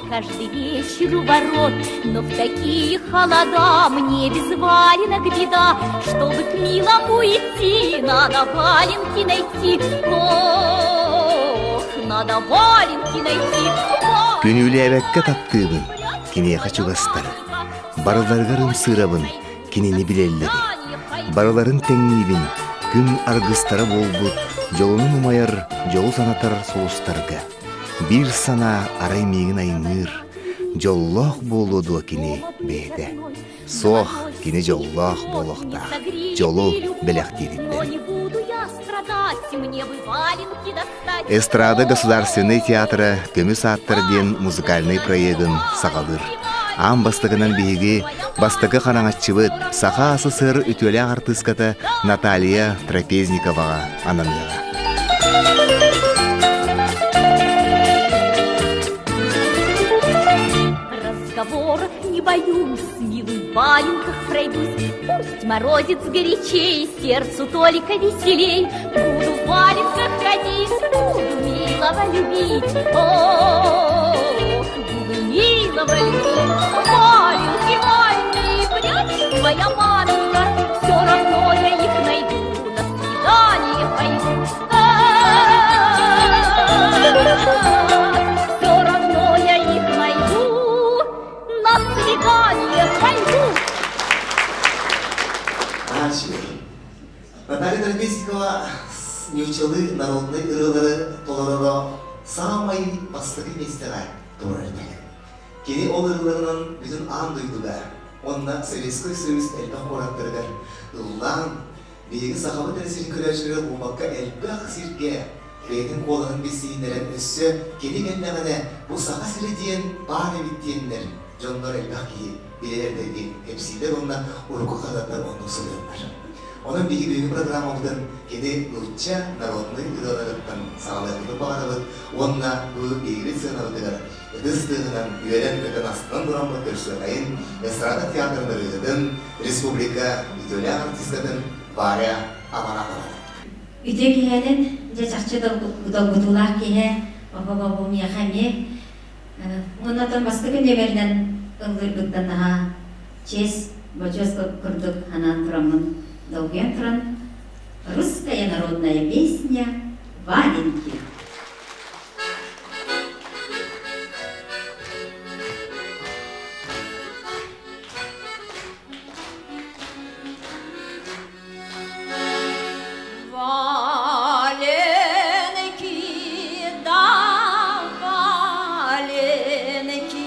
каждый вечер у ворот. Но в такие холода мне без валенок беда. Чтобы к милому идти, надо валенки найти. Ох, надо валенки найти. Күнүүлээбэккэ таптыыбын, киниэхэ чугастары. Барыларыгар ымсыырабын, кинини билэллэри. Барыларын тэҥниибин, күн аргыстара буолбут, дьолунун умайар, дьолу санатар сулустарга. Биир санаа арай миигин аймыыр, дьоллоох буолуо дуо кини бэйэтэ? Суох, кини дьоллоох буолуохтаах, дьолу бэлэхтиириттэн. Эстрада государственнай театра «Көмүс ааттар» диэн музыкальнай проегын саҕалыыр. Аан бастакынан биһиги бастакы хараҥаччыбыт Саха СССР үтүөлээх артыыската Наталья Трапезниковаҕа ананыаҕа. Разговоров не боюсь, милый в валенках пройдусь, Пусть морозец горячей, сердцу только веселей. Буду в валенках ходить, буду милого любить. Ох, буду милого любить. Валенки, валенки, прячь твоя маменька, Все равно я их найду, на свидание пойду. Все равно я их найду, на свидание пойду. Наталья Трапезникова нууччалыы народнай ырыалары толороро саамай бастакы миэстэҕэ турар этэ. Кини ол ырыаларынан бүтүн аан дойдуга уонна Советскай Союз элбэх куораттарыгар ыллаан, биһиги сахабыт эрэ сирин көрөөччүлэрэ буолбакка элбэх сиргэ бэйэтин куолаһын билсиһиннэрэн өссө кини кэллэҕинэ бу Саха сирэ диэн баар эбит диэннэр дьоннор элбэх киһи билэр да диэн кэпсииллэр уонна урукку хаһыаттар оннук суруйаллар. Онон биһиги бүгүҥҥү программабытын кини нуучча народнай ырыаларыттан саҕалыахпытын баҕарабыт уонна бу биһигибит сыанабытыгар ытыс тыаһынан үөрэн-көтөн астынан тураммыт көрсүөхэйин эстрада театрын ырыаһытын, республика үтүөлээх артисткатын Варя Аманатованы. Үтүө киһинэн, дьэ чахчы долгутуулаах киһи, обо бу миэхэ эмиэ Уонна бастакы нүөмэринэн ыллыырбыттан наһаа чиэс, бочуос курдук анаан тураммын долгуйан туран «Русская народная песня Валенки». Валенки, да валенки,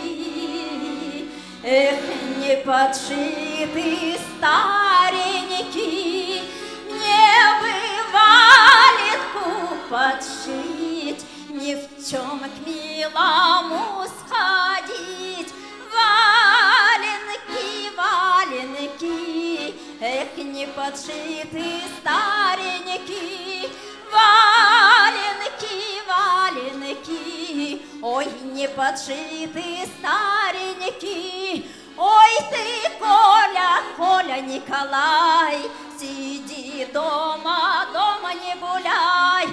эх, не подшиты старенькие, мне бы валенку подшить, ни в чем к милому сходить. Валенки, валенки, эх, не подшиты старенькие, валенки, валенки, ой, не подшиты старенькие, ой ты, Коля, Коля Николай, сиди дома, дома не гуляй,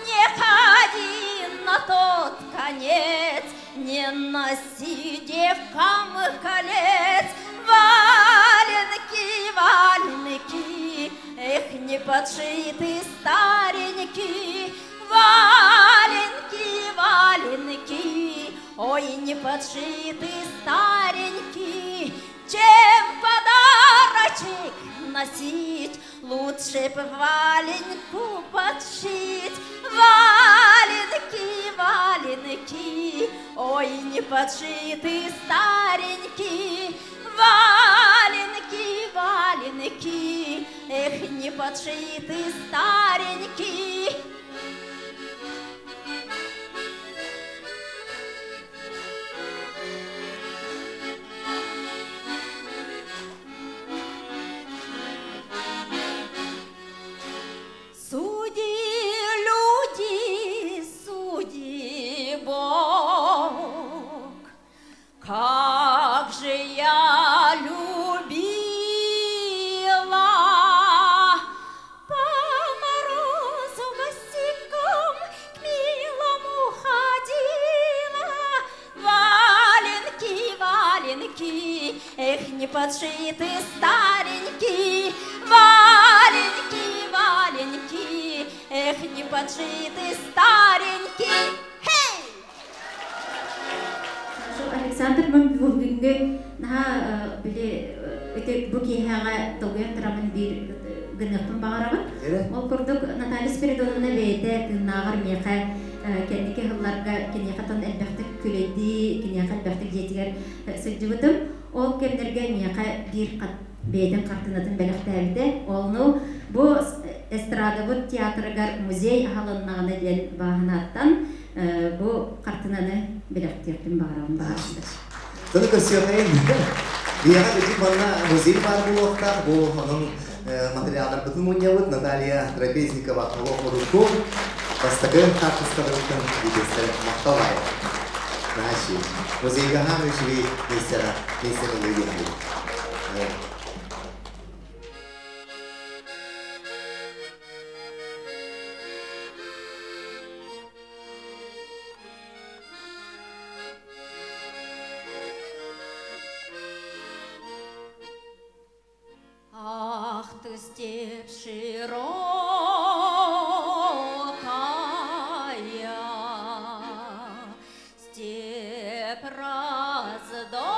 не ходи на тот конец, не носи девкам колец, валенки, валенки, эх, не подшиты старенькие, валенки, валенки, ой, не подшиты старенькие, чем подарочек носить, лучше б валенку подшить. Валенки, валенки, ой, не подшиты старенькие, валенки, валенки, эх, не подшиты старенькие. Суди, люди, суди, Бог, как же я любила по морозу подшиты старенькие валенки, валенки, эх, не подшиты старенькие. Хей! Александр бүгүҥҥү наһаа били ити бу киэһэҕэ долгуйан тураммын биир гыныахпын баҕарабын. Ол курдук Наталья Спиридоновна бэйэтэ тыыннааҕар миэхэ кэнники сылларга киниэхэ тон элбэхтик күлэйдии, киниэхэ элбэхтик дьиэтигэр сылдьыбытым. Ол кэмнэргэ миэхэ биир бэйэтин хартыынатын бэлэхтээбитэ. Ону бу эстрадабыт театрыгар музей аһылыннаҕына диэн бааһынааттан бу хартыынаны бэлэхтиэхпин баҕарабын баҕарбыта. Тыны көрсүөххэйин. Биһиэхэ кырдьык манна музей баар буолуохтаах. Бу онон материалларбытын мунньабыт. Наталья Трапезникова олох урукку бастакы хаартыскаларыттан видеостары махтал аайы. Наһаа Музейга хаам үчүгэй миэстэҕэ миэстэни ылыы диэхпит. Ах ты, степь широкая, степь раздольная,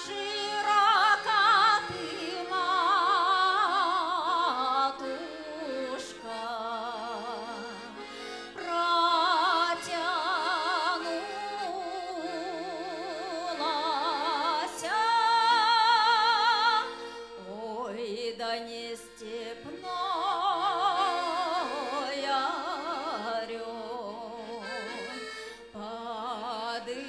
широка ты, матушка, протянулась. Ой, да не степной орел подымается,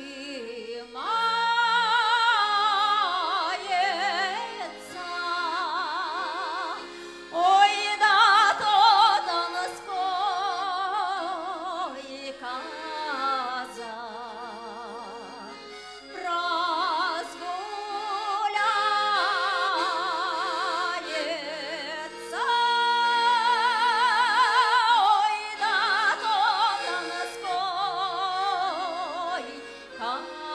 Ой, да то донской казак разгуляется. Ой, да то донской казак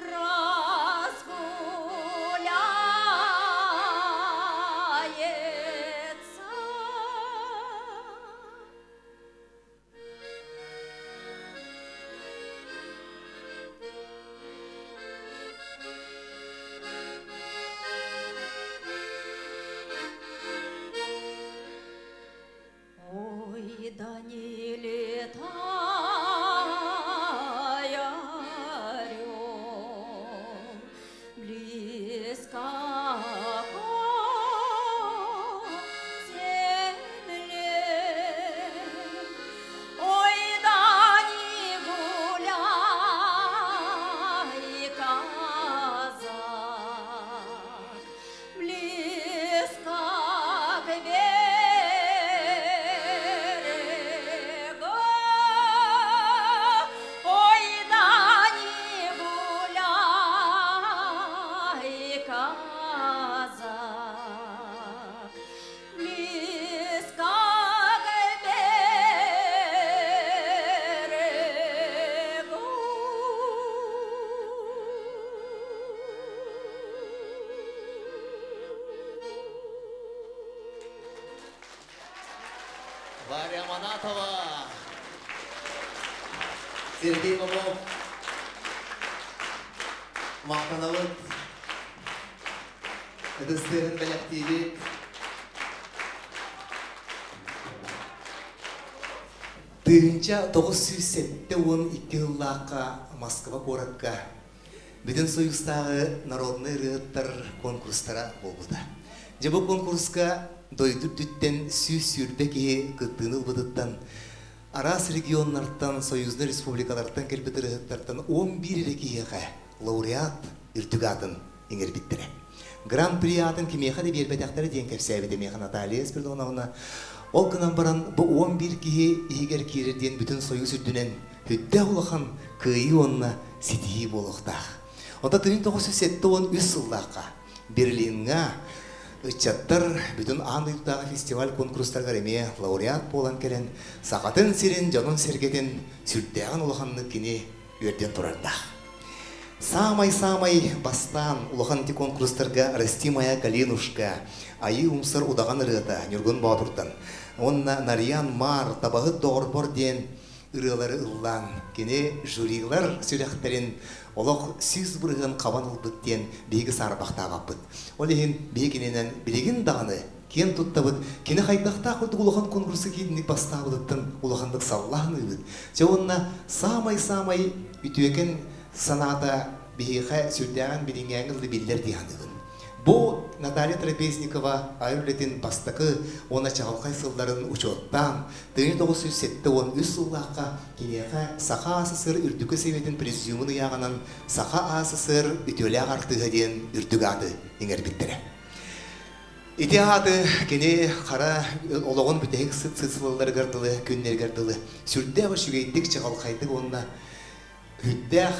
разгуляется. Ой, да не летай, орел, близко к земле. Ой, да не гуляй, казак, близко к берегу. Ой, да не гуляй, казак, близко к берегу. Варя Манатова, Сергей Попов, махтанабыт, ытыстыырын бэлэхтиибит. 1972 сыллаахха Москва куоракка Бүтүн Союзтааҕы народнай ырыаһыттар конкурстара буолбута. Дьэ бу конкурска дойду үрдүттэн 120 киһи кыттыыны ылбытыттан араас регионнартан, союзнай республикалартан кэлбит ырыаһыттартан 11 эрэ киһиэхэ лауреат үрдүк аатын иҥэрбиттэрэ. Гран-при аатын кимиэхэ да биэрбэтэхтэрэ диэн кэпсээбитэ миэхэ Наталья Спиридоновна. Ол гынан баран бу 11 киһи иһигэр киирэр диэн бүтүн Союз үрдүнэн сүрдээх улахан кыайыы уонна ситиһии буолуохтаах. Онтон 1973 сыллаахха Берлиҥҥа Ыччаттар бүтүн аан дойдутааҕы фестиваль куонкурустарыгар эмиэ лауреат буолан кэлэн, Сахатын сирин дьонун-сэргэтин сүрдээҕин улаханнык кини үөрдэн турардаах. Саамай-саамай бастаан улахан ити куонкурустарга «Расти моя калинушка», «Айыы умсар удаҕан ырыата» Ньургун Боотуртан уонна «Нарьян Маар, табаһыт доҕорбор» диэн ырыалары ыллаан, кини жюрилар сүрэхтэрин олох 100% хабан ылбыт диэн биһиги саарбахтаабаппыт. Ол иһин биһи кининэн билигин даҕаны киэн туттабыт. Кини хайдахтаах курдук улахан конкурска киирник бастаабытыттан улаханнык саллаһыныыбыт. Дьэ уонна саамай-саамай үтүөкэн санаата биһиэхэ сүрдээҕин билиҥҥээҥи дылы биллэр дии саныыбын. Бу Наталья Трапезникова айар үлэтин бастакы уонна чаҕылхай сылларын учуоттаан, 1973 сыллаахха киниэхэ Саха АССР Үрдүкү Сэбиэтин Президиумун ыйааҕынан Саха АССР үтүөлээх артыыһа диэн үрдүк ааты иҥэрбиттэрэ. Ити ааты кини хара олоҕун бүтэһик сыт-сылларыгар дылы, күннэригэр дылы сүрдээх үчүгэйдик, чаҕылхайдык уонна Күттээх,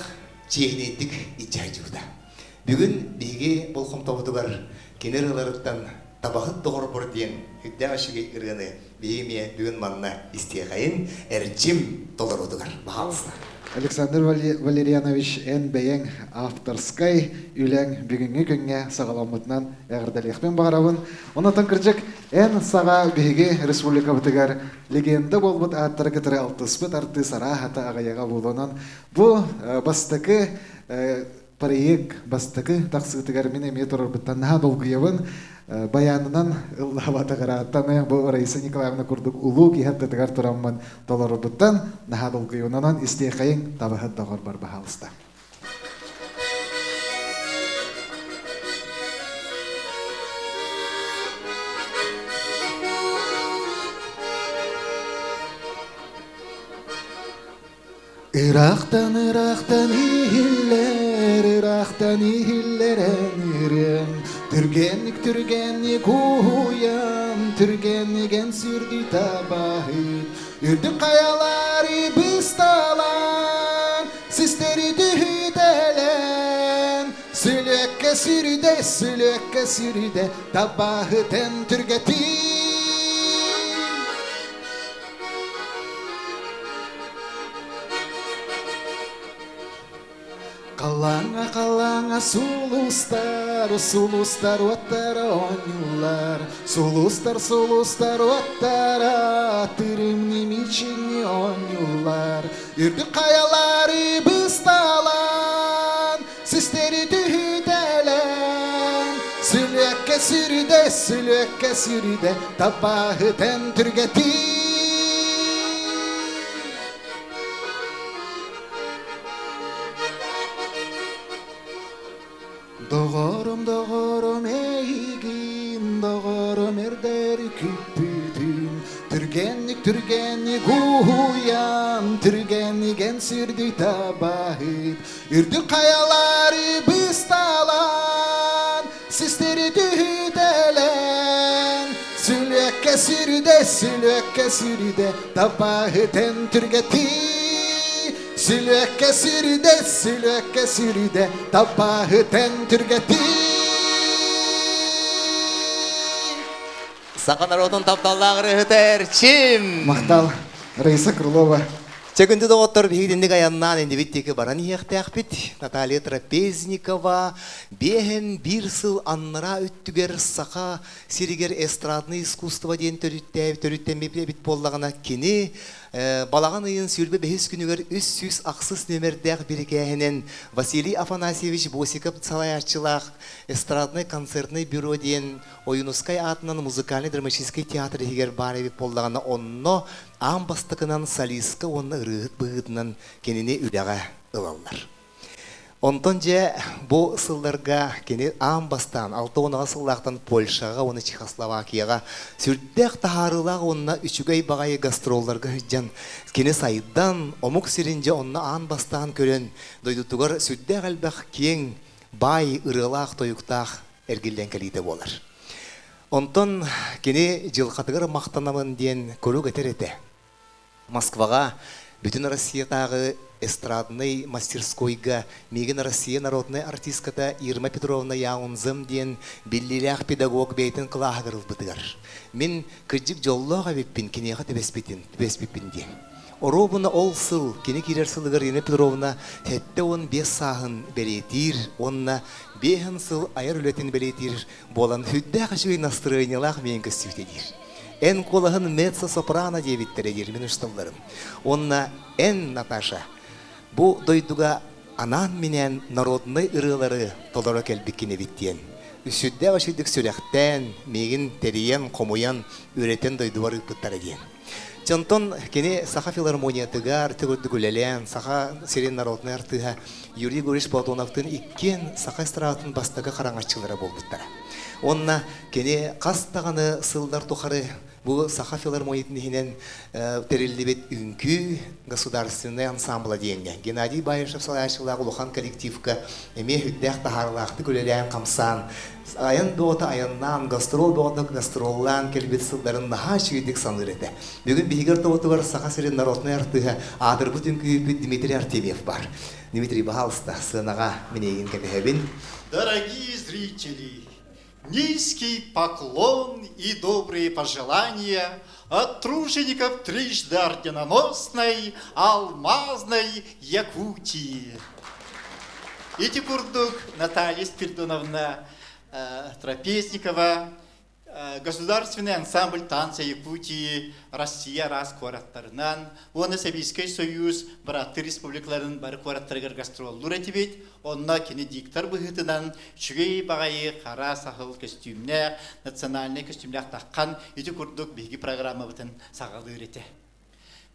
чиэһинэйдик илдьэ сылдьыбыта. Бүгүн биһиги болҕомтобутугар кини ырыаларыттан Табаһыт доҕорбор диэн сүрдээх үчүгэй ырыаны биһиги эмиэ бүгүн манна истиэхэйин, эрчим толоруутугар баһаалыста. Александр Валерьянович, эн бэйэҥ авторскай үлэҥ бүгүҥҥү күҥҥэ саҕаламмытынан эҕэрдэлиэхпин баҕарабын. Онон кырдьык, эн саҕа биһиги республикабытыгар легенда буолбут ааттары кытары алтыспыт артыыс арааһата аҕыйаҕа буоланан бу бастакы проект бастакы тахсыытыгар мин эмиэ турарбыттан наһаа долгуйабын. Баянынан ыллаабатаҕырааттан бу Раиса Николаевна курдук улуу киһи аттытыгар тураммын толорорбуттан наһаа долгуйабын. Онон истиэхэйиҥ табаһыт доҕорбор баһаалыста. Ыраахтан ыраахтан иһиллэр, ыраахтан иһиллэр эн ырыаҥ. Түргэнник түргэнник уһуйан, түргэнник эн сүрдүй табаһыт. Үрдүк хайалары бысталаан, систэри түһүтэлээн, сүлүөккэ сүрүдэ, сүлүөккэ сүрүдэ, табаһытын түргэтин. Халлааҥҥа халлааҥҥа сулустар, сулустар уоттара оонньууллар, сулустар сулустар уоттара тырымныы мичиҥнии оонньууллар. Үрдүк хайалары бысталаан, систэри түһүтэлээн, сүлүөккэ сүрүдэ, сүлүөккэ сүрүдэ, табаһытын түргэтин. Доҕорум, доҕорум эйигин, доҕорум эрдэр күүппүтүм. Түргэнник, түргэнник уһуйан, түргэнник эн сүрдүй табаһыт. Үрдүк хайалары бысталаан, систэри түһүтэлээн. Сүлүөккэ сүрүдэ, сүлүөккэ сүрүдэ, табаһытын түргэтии. Сүлүөккэ сүрүдэ, сүлүөккэ сүрүдэ, табаһытын түргэтии. Саха норуотун тапталлаах ырыаһыта Эрчим! Махтал, Раиса Крылова. Чэ, күндү доҕоттор, биһиги итинник айаннаан иннибит диэки баран иһиэхтээхпит. Наталья Трапезникова биэһэн биир сыл аннараа өттүгэр саха сиригэр эстрадное искусство диэн төрүттэммит эбит буоллаҕына, кини балаҕан ыйын 25 күнүгэр 306 нүөмэрдээх бирикээһинэн Василий Афанасьевич Босиков салайааччылаах эстраднай концертный бюро диэн Ойуунускай аатынан музыкальнай-драматическай театр иһигэр баар эбит буоллаҕына, онно аан бастакынан солистка уонна ырыаһыт быһыытынан кинини үлэҕэ ылаллар. Онтон дьэ бу сылларга кини аан бастаан 68 сыллаахтан Польшаҕа уонна Чехословакияҕа сүрдээх таһаарыылаах уонна үчүгэй баҕайы гастролларга сылдьан кини сайдан, омук сирин дьэ онно аан бастаан көрөн, дойдутугар сүрдээх элбэх киэҥ, баай ырыалаах-тойуктаах эргиллэн кэлиитэ буолар. Онтон кини дьылҕатыгар махтанабын диэн куруук этэр этэ. Москваҕа бүтүн Россиятааҕы эстраднай мастерскойга миигин Россия народнай артистката Ирма Петровна Яунзем диэн биллиилээх педагог бэйэтин кылааһыгар ылбытыгар. Мин кырдьык дьоллоох эбиппин киниэхэ түбэспитин, түбэспиппин диэн. Оруобуна ол сыл, кини киирэр сылыгар Ирина Петровна 75 сааһын бэлиэтиир уонна биэһин сыл айар үлэтин бэлиэтиир буолан сүрдээх үчүгэй настырыанньалаах миэн көстүүтэ диир. Эн куолаһын меццо-сопрано диэбиттэрэ диир мин учууталларым. Уонна эн, Наташа, бу дойдуга анаан-минээн народнай ырыалары толоро кэлбиккин эбит диэн сүрдээх үчүгдүк сүрэхтээн, миигин тэрийэн, хомуйан, үөрэтэн дойдубар ыыппыттара диэн. Дьонтон кини Саха филармониятыгар төгүрдүк үлэлээн, Саха сирин народнай артыыһа Юрий Егорович Платоновтыын иккиэн саха эстрадатын бастакы хараҥаччылара буолбуттара. Уонна кини хас даҕаны сыллар тухары бу Саха филармониятын иһинэн тэриллибит үҥкүү государственнай ансамбла диэҥҥэ Геннадий Баишев салайааччылаах улахан коллективка эмиэ сүрдээх таһаарыылаахтык үлэлээн-хамсаан, айан бөҕөтө айаннаан, гастрол бөҕөтө гастроллаан кэлбит сылларын наһаа үчүгэйдик саныыр этэ. Бүгүн биһиги ортобутугар Саха сирин народнай артыыһа, аатырбыт үҥкүүһүппүт Дмитрий Артемьев баар. Дмитрий, баһаалыста, сыанаҕа мин эйигин кэтэһэбин. Дорогие зрители, низкий поклон и добрые пожелания от тружеников трижды орденоносной алмазной Якутии. Ити курдук Наталья Спиридоновна Трапезникова Государственный ансамбль танца Якутии Россия араас куораттарынан уонна Сэбиэскэй Союз бырааттыы республикаларын бары куораттарыгар гастроллуур этибит. Онно кини диктор быһыытынан үчүгэй баҕайы хара саһыл көстүүмнээх, национальнай көстүүмнээх таххан ити курдук биһиги программабытын саҕалыыр этэ.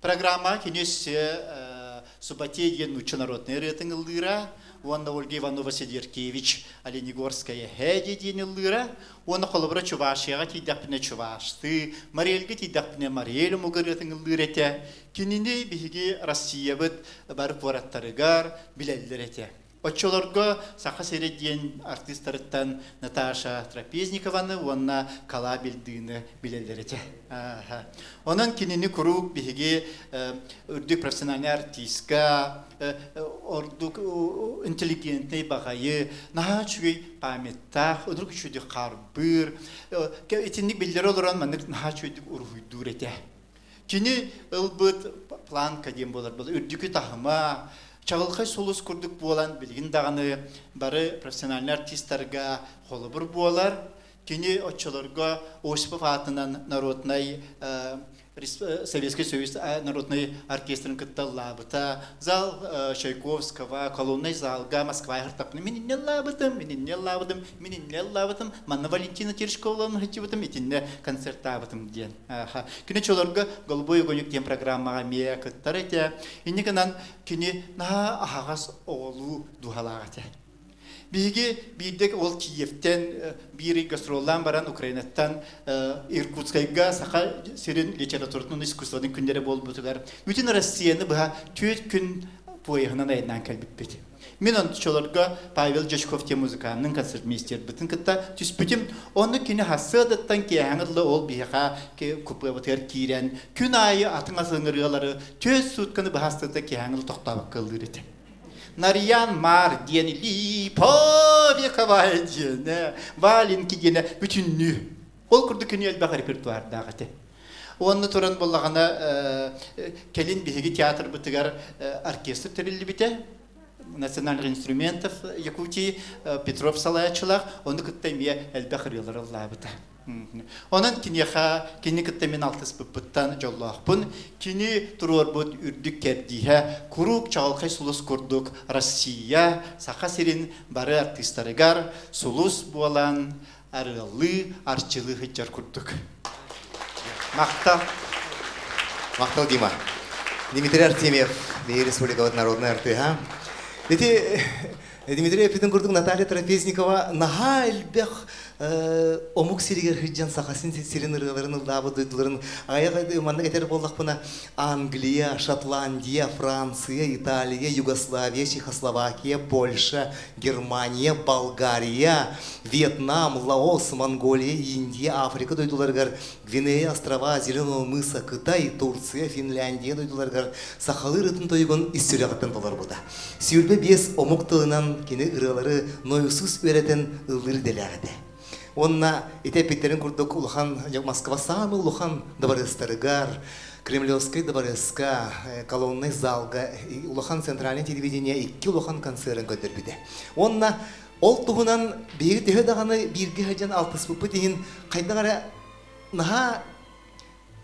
Программа кини өссө Субатей диэн нуучча народнай ырыатын ыллыыра уонна Ольга Иванова Сидеркевич Оленегорская Хэди диэн ыллыыра уонна холобура Чувашияҕа тиийдэхпинэ чуваштыы, Мариэльгэ тиийдэхпинэ Мариэль омук ырыатын ыллыыр этэ. Кинини биһиги Россиябыт бары куораттарыгар билэллэр этэ. Оччолорго Саха сирэ диэн артыыстарыттан Наташа Трапезникованы уонна Калабельдыны билэллэр этэ. Онон кинини куруук биһиги үрдүк профессиональнай артистка, ордук интеллигентнэй баҕайы, наһаа үчүгэй памяттаах, оннук үчүгэйдик харбыыр, итинник биллэрэ олорон маннык наһаа үчүгэйдик уруһуйдуур этэ. Кини ылбыт планка диэн буолар буолар үрдүкү таһыма, чаҕылхай сулус курдук буолан билигин даҕаны бары профессиональнай артистарга холобур буолар. Кини оччолорго Осипов аатынан народнай Советский Союз народнай оркестрын кытта ыллаабыта. Зал Чайковского, колоннай залга Москва хартаппына мин инне ыллаабытым, мин инне ыллаабытым, мин инне ыллаабытым, манна Валентина Терешковаларын сылдьыбытым, итиннэ концерттаабытым диэн. Кини чолорго «Голубой огонек» диэн программаҕа эмиэ кыттар этэ. Инник гынан кини наһаа аһаҕас оҕолуу дууһалаах этэ. Биһиги биирдэ ол Киевтэн биир ый гастроллаан баран Украинаттан Иркутскайга Саха сирин литературатын искусствотын күннэрэ буолбутугар бүтүн Россияны быһа 4 күн поеһынан айаннаан кэлбиппит. Мин ончолорго Павел Дьячков диэн музыканнын концертмейстербытын кытта түспүтүм. Онно кини хассыадаттан киэһэҥ ылла ол биһиэхэ купебытыгар киирэн күн аайы атын атын ырыалары түөрт сутканы быһастыта киэһэҥ ылла тохтообокко ыллыыр этэ. Нарьян Мар диэн Липовековая диэнэ, Валенки диэнэ бүтүннүү. Ол курдук кини элбэх репертуардаах этэ. Уонна туран буоллаҕына кэлин биһиги театрбытыгар оркестр тэриллибитэ. Национальных инструментов Якутии Петров салайааччылаах, ону кытта эмиэ элбэх ырыалары ыллаабыта. Онон киниэхэ кини кытта мин алтыспыппыттан дьоллоохпун. Кини туруорбут үрдүк кэрдииһэ куруук чаҕылхай сулус курдук Россия, Саха сирин бары артыыстарыгар сулус буолан арыаллыы, арчылыы сылдьар курдук. Махтал. Махтал, Дима. Дмитрий Артемьев, биһиги республикабыт народнай артыыһа. Ити. Дмитрий эппитин курдук Наталья Трапезникова наһаа элбэх омук сиригэр сылдьан сахасын сирин ырыаларын ыллаабыт дойдуларын аҕыйах маннык этэр буоллахпына Англия, Шотландия, Франция, Италия, Югославия, Чехословакия, Польша, Германия, Болгария, Вьетнам, Лаос, Монголия, Индия, Африка дойдуларыгар Гвинея острова, Зеленого мыса, Кытай, Турция, Финляндия дойдуларыгар сахалыы ырытын тойугун ис сүрэҕиттэн толорбута. 25 омук тылынан кини ырыалары нойусус үөрэтэн ыллыыр идэлээх этэ. Уонна ити эппиттэрин курдук улахан Москва саамай улахан дыбарыастарыгар, Кремлевскай дыбарыаска, колоннай залга улахан центральный телевидение икки улахан концерын көрдөрбүтэ. Уонна ол туһунан биһиги төһө даҕаны бииргэ сылдьан алтыспыппыт иһин хайдах эрэ наһаа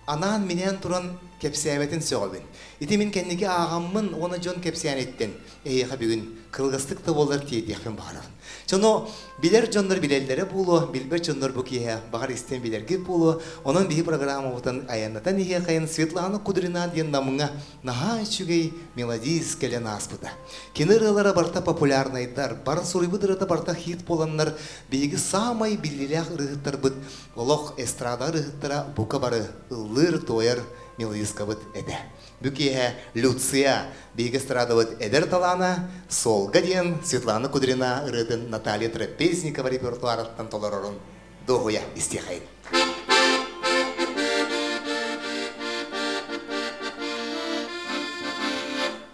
анаан-минээн туран кэпсээбэтин сөҕөбүн. Ити мин кэнники ааҕаммын уонна дьон кэпсээниттэн эһиэхэ бүгүн кылгастык да буоллар тиэрдиэхпин баҕарабын. Дьону билэр дьоннор билэллэрэ буолуо, билбэт дьоннор бу киэһэ баҕар истэн билэргит буолуо. Онон биһи программабытын айаннатан иһиэхэйин Светлана Кудрина диэн Намҥа наһаа үчүгэй мелодист кэлэн ааспыта. Кини ырыалара барыта популярнайдар, бары суруйбут ырыата барыта хит буоланнар биһиги саамай биллиилээх ырыаһыттарбыт олох эстрада ырыаһыттара бука бары ыллыыр-туойар мелодисткабыт этэ. Бу киэһэ Люция биһиги эстрадабыт эдэр талаана Солга диэн Светлана Кудрина ырыатын Наталья Трапезникова репертуарыттан толорорун дуоһуйа истиэхэйин.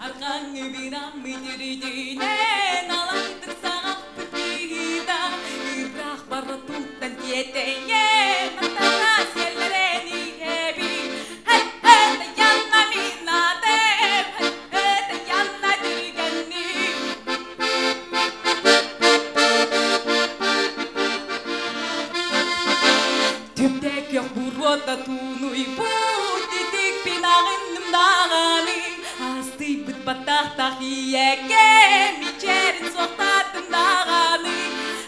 Арҕаҥҥы бираммыт үрдүнэн алайтык саҕахпыт кыыһыта ыраах бара туттан тиэтэйэн атана сиэллэрэн иһэбин Янна минатэм Янна түргэнник Түптээккэх буруота туунуйбут итикпин аҕынным даҕаны Астыйбыт баттахтаах ийэкэм мичээрин суохтаатым даҕаны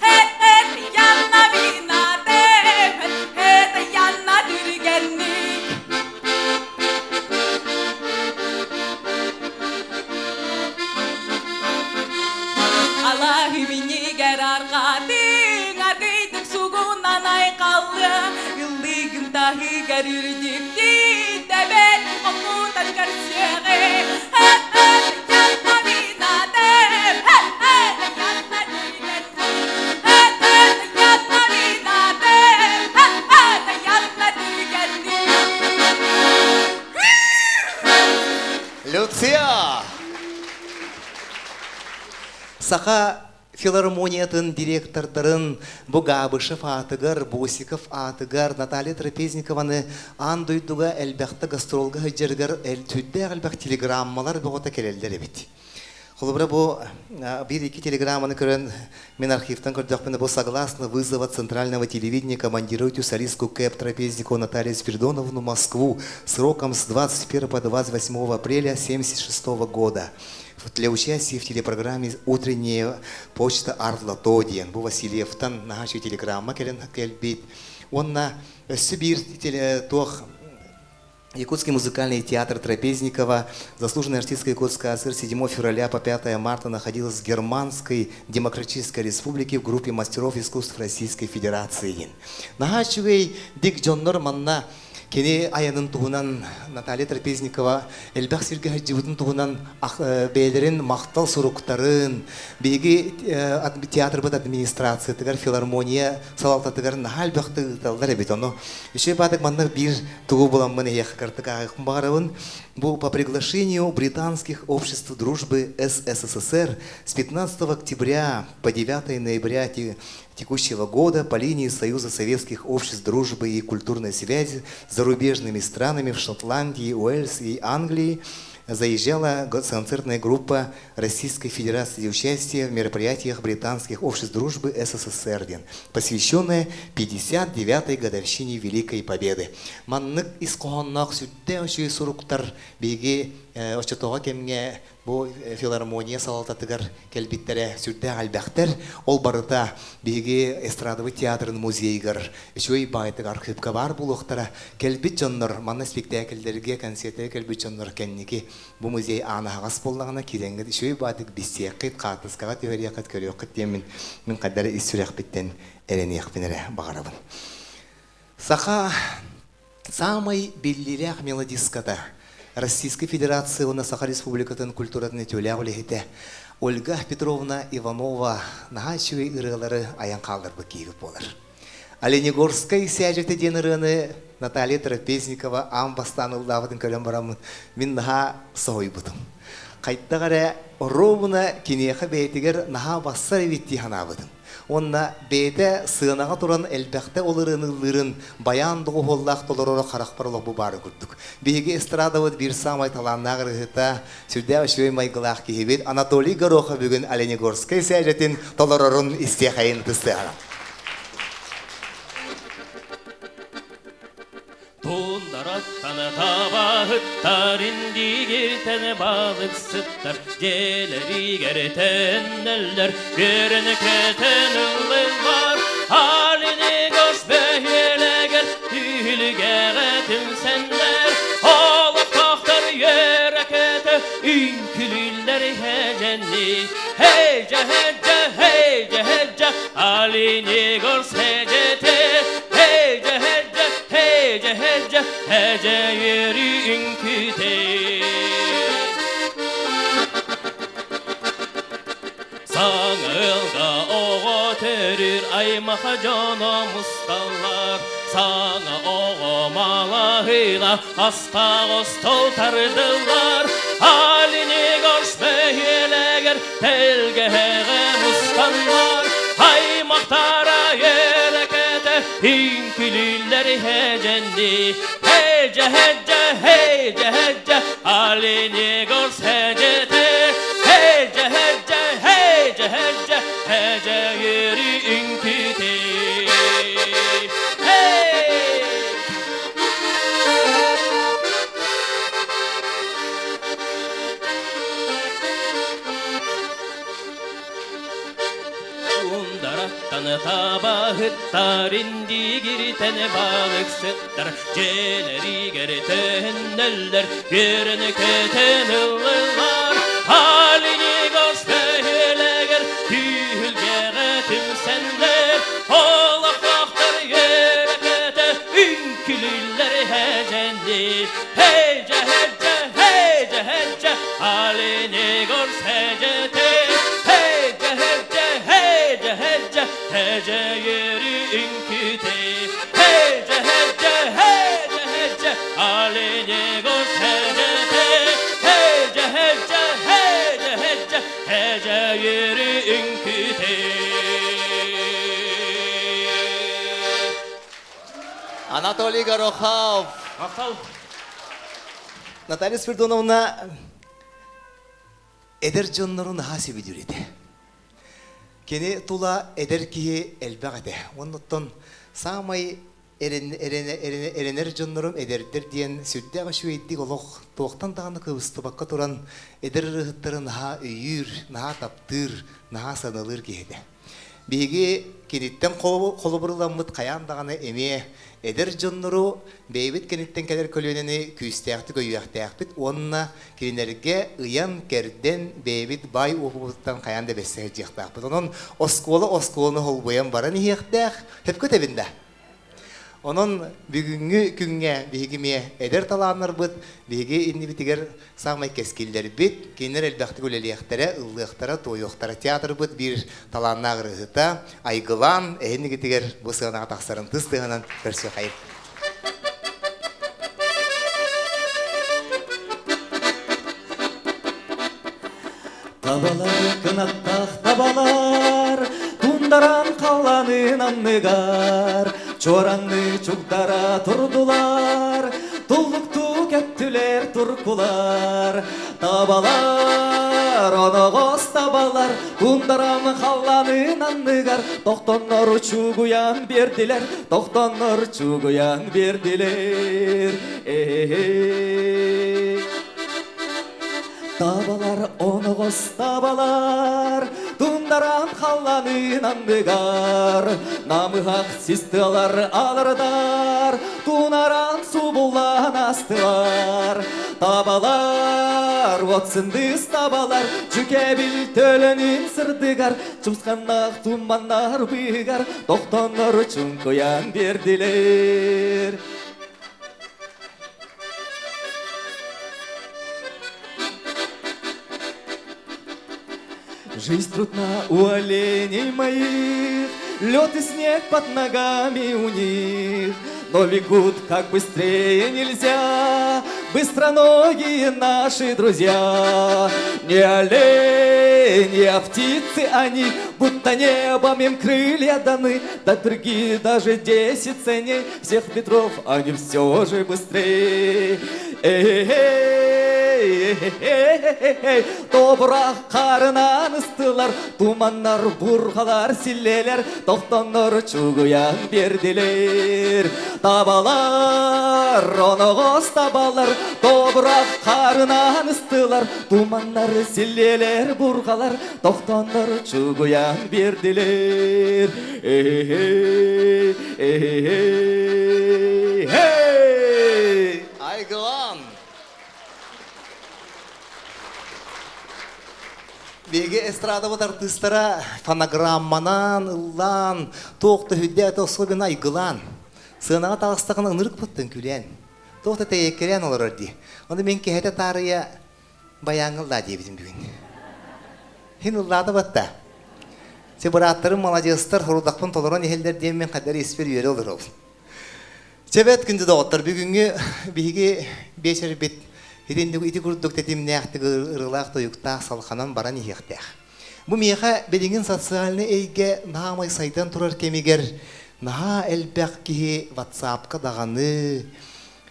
Эт янна винатэм эт янна түргэнник Алаһы минньигэр арҕаатыҥ, аргыйдык сугунан айхаллыа, ыллыгым таһыгар үрдүктүү, тэбэн хомутан көрсүөҕэ. Люция! Саха филармониятын директордарын бу Габышев аатыгар, Босиков аатыгар Наталья Трапезникованы аан дойдуга элбэхтэ гастролга сылдьарыгар сүрдээх элбэх телеграммалар бөҕөтө кэлэллэр эбит. Холобура бу биир-икки телеграмманы көрөн мин архивтан көрдөхпүнэ бу согласно вызова центрального телевидения командируйте солистку КЭП Трапезникову Наталью Спиридоновну в Москву сроком с 21 по 28 апреля 1976 года для участия в телепрограмме «Утренняя почта Арт-Лото» диэн бу Васильевтан наһаа телеграмма кэлэн кэлбит. Уонна өссө биир туох Якутский музыкальный театр Трапезникова, заслуженная артистка Якутской АСР 7 февраля по 5 марта находилась в Германской Демократической Республике в группе мастеров искусств Российской Федерации. Наһаа үчүгэй дик дьоннор манна кини айанын туһунан Наталья Трапезникова элбэх сиргэ сылдьыбытын туһунан бэйэлэрин махтал суруктарын биһиги театрбыт администрациятыгар филармония салалтатыгар наһаа элбэхтик ыыталлар эбит ону үчүгэй баатык манна биир тугу буламмын эһиэхэ кыртык ааҕыахпын баҕарабын бу по приглашению британских обществ дружбы СССР с 15 октября по 9 ноября текущего года по линии Союза Советских Обществ Дружбы и Культурной Связи с зарубежными странами в Шотландии, Уэльс и Англии заезжала концертная группа Российской Федерации для участия в мероприятиях британских обществ дружбы СССР, посвященная 59-й годовщине Великой Победы. Маннык ис хоһоонноох сүрдээх үчүгэй суруктар биһиги оччотооҕу кэмҥэ бу филармония салалтатыгар кэлбиттэрэ сүрдээх элбэхтэр. Ол барыта биһиги эстрадовый театрын музейыгар үчүгэй баайтык архыыпка баар буолуохтара. Кэлбит дьоннор, манна спектакльдэргэ, концертэргэ кэлбит дьоннор кэнники. Бу музей аана аһаҕас буоллаҕына киирэҥҥит үчүгэй баатык билсиэххит, хаартыскаҕа түһэриэххит, көрүөххүт диэммин мин хайдары ис сүрэхпиттэн эрэниэхпин эрэ баҕарабын. Саха саамай биллиилээх мелодистката, Российскай Федерация уонна Саха Республикатын культуратын үтүөлээх үлэһитэ Ольга Петровна Иванова наһаа үчүгэй ырыалары айан хаалларбыт киһибит буолар. Оленегорскай сээдьэтэ диэн ырыаны Наталья Трапезникова аан бастаан ыллаабытын көрөн бараммын мин наһаа соһуйбутум. Хайдах эрэ оруобуна киниэхэ бэйэтигэр наһаа бассар эбит дии санаабытым. Уонна бэйэтэ сыанаҕа туран элбэхтэ ол ырыаны ыллыырын байаан доҕуһуоллаах толороро харахпар олох бу баары курдук. Биһиги эстрадабыт биир саамай талааннаах ырыаһыта, сүрдээх үчүгэй майгылаах киһибит Анатолий Горохов бүгүн Оленегорскай сээдьэтин толорорун истиэхэйин ытыстыаҕа. Тундараттан табаһыттар индигиртэн балыксыттар дьиэлэригэр төннөллөр үөрэн көтөн ыллылар Оленегорск бөһүөлэгэр түһүлгэҕэ түмсэннэр олохтоохтор үөрэ көтө үҥкүлүүллэр иһэдьэнни Һээдьэ һээдьэ һээдьэ һээдьэ Оленегорск һээдьэтэ Һээдьэ һээдьэ һээдьэ һээдьэ һээдьэ үөрүү үҥкүүтэ Саҥа ыалга оҕо төрүүр аймаха дьоно мусталлар Саҥа оҕо малаһыына астаах остуол тардыллар Оленегорск бөһүөлэгэр тэлгэһэҕэ мустаннар Аймахтара үөрэкэтэ үҥкүлүүллэр иһэдьэнни Һээдьэ һээдьэ һээдьэ һээдьэ Оленегорск һээдьэтэ Һээдьэ һээдьэ һээдьэ һээдьэ һээдьэ үөрүү үҥкүүтэ Hey! Ундараттан табаһыттар индигиртэн балыксыттар дьиэлэригэр төннөллөр үөрэн көтөн ыллылар Оленегорск бөһүөлэгэр түһүлгэҕэ түмсэннэр олохтоохтор үөрэ-көтө үҥкүлүүллэр иһэдьэнни Һээдьэ һээдьэ һээдьэ һээдьэ Оленегорск һээдьэтэ Һээдьэ һээдьэ һээдьэ һээдьэ һээдьэ үөрүү үҥкүүтэ Һээдьэ һээдьэ һээдьэ һээдьэ Оленегорск һээдьэтэ Һээдьэ һээдьэ һээдьэ һээдьэ һээдьэ үөрүү үҥкүүтэ Анатолий Горохов. Махтал. Наталья Спиридоновна эдэр дьоннору наһаа сөбүлүүр этэ. Кини тула эдэр киһи элбэх этэ. Оннуттан саамай эрэнэр дьоннорум эдэрдэр диэн сүрдээх үчүгэйдик олох туохтан даҕаны кыбыстыбакка туран эдэр ырыаһыттары наһаа өйүүр, наһаа таптыыр, наһаа сыаналыыр киһи этэ. Биһиги киниттэн холобуруламмыт хайаан даҕаны эмиэ эдэр дьоннору бэйэбит кэнниттэн кэлэр көлүөнэни күүстээхтик өйүөхтээхпит уонна кинилэргэ ыйан-кэрдэн бэйэбит баай уопуппутуттан хайаан да бэссе сылдьыахтаахпыт. Онон оскуола оскуоланы холбуйан баран иһиэхтээх. Сөпкө этэбин да? Онон бүгүҥҥү күҥҥэ биһиги эмиэ эдэр талааннарбыт, биһиги иннибитигэр саамай кэскиллэрбит, кинилэр элбэхтик үлэлиэхтэрэ, ыллыахтара, туойуохтара. Театрбыт биир талааннаах ырыаһыта Айгылаан эһинигитигэр бу сыанаҕа тахсарын тыс тыаһынан көрсүөхайын. Табалар кынаттаах табалар, Тундаран халлаанын анныгар, Чуоранныы чугдара турдулар, Туллуктуу көттүлэр туркулар. Табалар, оноҕос табалар, Тундаран халлаанын анныгар, Тохтоннор чугуйан биэрдилэр, Тохтоннор чугуйан биэрдилэр. Э-э-э. Табалар, оноҕос табалар, тундаран. Тунааран халланын анныгар, намыһах систылар алардар, тунааран субуллан астылар. Табалар, от сындыс табалар, жүкәбил төлөнүн сырдыгар, чымсқаннақ туманнар быгар, тохтоннор чуҥкуйан бердилер. Жизнь трудна у оленей моих, Лед и снег под ногами у них, Но бегут как быстрее нельзя, Быстроногие наши друзья. Не олени, а птицы они, Будто небом им крылья даны, Да другие даже десять ценей Всех ветров они все же быстрее. Эй, Тобурақ қарынан ыстылар, Туманнар, бурғалар, силлелер, Тоқтоннор чугуян бердилер. Табалар, оноғос табалар, Тобурақ қарынан ыстылар, Туманнар, силлелер, бурғалар, Тоқтоннор чугуян бердилер. Эй, эй, эй! Айгылан! Биһиги эстрадабыт артыыстара фонограмманан ыллаан, туох да сүрдээх особенно айгылаан. Сыанаҕа таҕыстаҕына ынырык буттан күлээн. Туох да тэйиэккэлээн олорор дии. Ону мин киһитэ таарыйа байааҥҥа ыллаа диэбитим бүгүн. Хин ыллаата батта. Се бырааттарым маладьыастар хорудахпын толорон иһэллэр диэн мин хайдары испэр үөрэ олоробун. Чэбэт күндү доҕоттор, бүгүҥҥү биһиги биэчэрбит итинник ити курдук тэтимнээхтик ырылаах тойуктаах салханан баран иһиэхтээх. Бу миэхэ билигин социальнай эйгэ наамай сайдан турар кэмигэр наһаа элбэх киһи ватсапка даҕаны,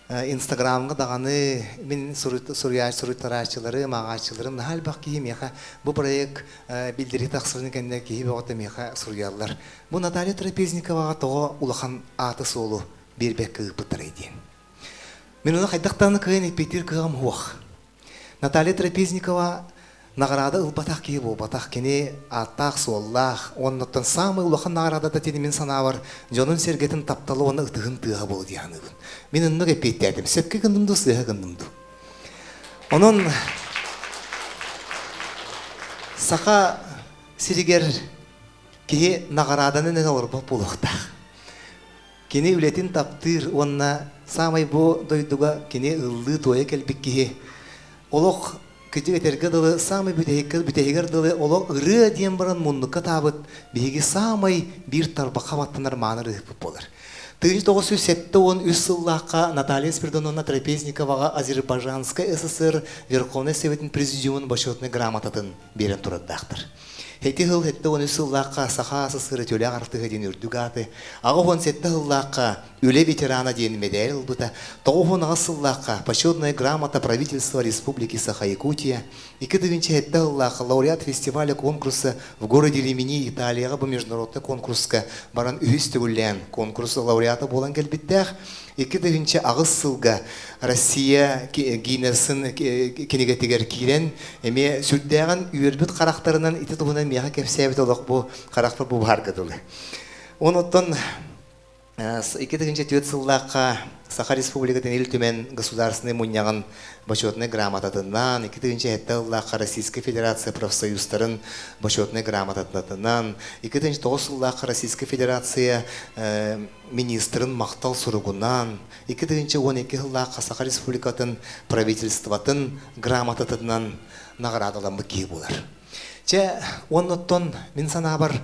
инстаграмҥа даҕаны мин суруйтарааччыларым, ааҕааччыларым наһаа элбэх киһи миэхэ бу проект биллэрии тахсарын кэннэ киһи бөҕөтө миэхэ суруйаллар. Бу Наталья Трапезниковаҕа тоҕо улахан ааты-суолу биэрбэккэ ыыппыттарай диэн. Мин ону хайдах даҕаны кыайан эппиэттиир кыаҕым суох. Наталья Трапезникова наҕараада ылбатах киһи буолбатах. Кини ааттаах-суоллаах, уоннаттан саамай улахан наҕараадата тини мин санаабар дьонун-сэргэтин таптала уонна ытыһын тыаһа буолуо дии саныыбын. Мин оннук эппиэттээтим. Сөпкө гынным дуу, сыыһа гынным дуу? Онон саха сиригэр Киһи наҕарааданы эн олорбот буолуохтаах. Кини үлэтин таптыыр уонна саамай бу дойдуга кини ыллыы-туойа кэлбит киһи олох кыдьык этэргэ дылы саамай бүтэһиккэ бүтэһигэр дылы олох ырыа диэн баран муннукка таабыт биһиги саамай биир тарбахха баттанар мааны ырыаһыппыт буолар. 1973 сыллаахха Наталья Спиридоновна Трапезниковаҕа Азербайджанскай СССР Верховнай Советын Президиумун бочуотунай грамотатын биэрэн турардаахтар. Ити сыл 73 сыллаахха Саха СССР үтүөлээх артыыһа диэн үрдүк ааты, 87 сыллаахха Үлэ ветерана диэн мэдээл ылбыта, 98 сыллаахха Почетная грамота правительства Республики Саха-Якутия, 2007 сыллаахха лауреат фестиваля конкурса в городе Римини Италияҕа бу международный конкурска баран үһүс төгүллээн конкурс лауреата буолан кэлбиттээх. 2008 сылга Россия Гиннессын кинигэтигэр киирэн, эмиэ сүрдээҕин үөрбүт харахтарынан ити туһунан миэхэ кэпсээбит олох бу харахпар бу баһарга дылы. Онуттан 2004 сыллаахха Саха Республикатын Ил Түмэн Государственный мунньаҕын Бочуотунай грамотатынан, 2007 сыллаахха Российскай Федерация профсоюзтарын Бочуотунай грамотатынан, 2009 сыллаахха Российскай Федерация министрин махтал суругунан, 2012 сыллаахха Саха Республикатын правительствотын грамотатынан наҕараадаламмыт киһи буолар. Чэ, оннуттан мин санаабар,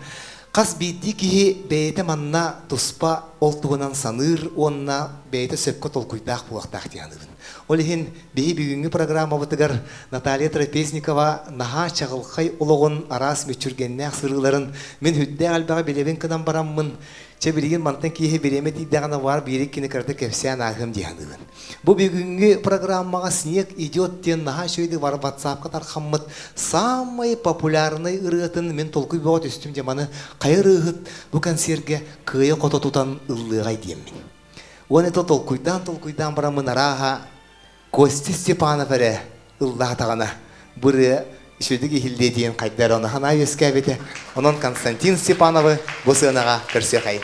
хас биирдии киһи бэйэтэ манна туспа ол туһунан саныыр уонна бэйэтэ сөпкө толкуйдаах буолуохтаах дии саныыбын. Ол иһин биһи бүгүҥҥү программабытыгар Наталья Трапезникова наһаа чаҕылхай олоҕун араас мүччүргэннээх сырыыларын мин сүрдээх элбэҕи билэбин гынан бараммын Чэ, билигин мантан киэһэ бириэмэ тиийдэҕинэ баар биир иккини кыратык кэпсээн ааһыам дии саныыбын. Бу бүгүҥҥү программаҕа «Снег идет» диэн наһаа үчүгэйдик бар ватсапка тархаммыт самай популярнай ырыатын мин толкуй бөҕө түстүм дьэ маны хайа ырыаһыт бу концергэ кыайа-хото тутан ыллыаҕай диэммин. Уонна это толкуйдаан-толкуйдаан бараммын арааһа Костя Степанов эрэ ыллаатаҕына бу ырыа үчүгэйдик иһиллиэ диэн хайда эрэ ону санаа үөскээбитэ. Онон Константин Степановы бу сыанаҕа көрсүөхэй.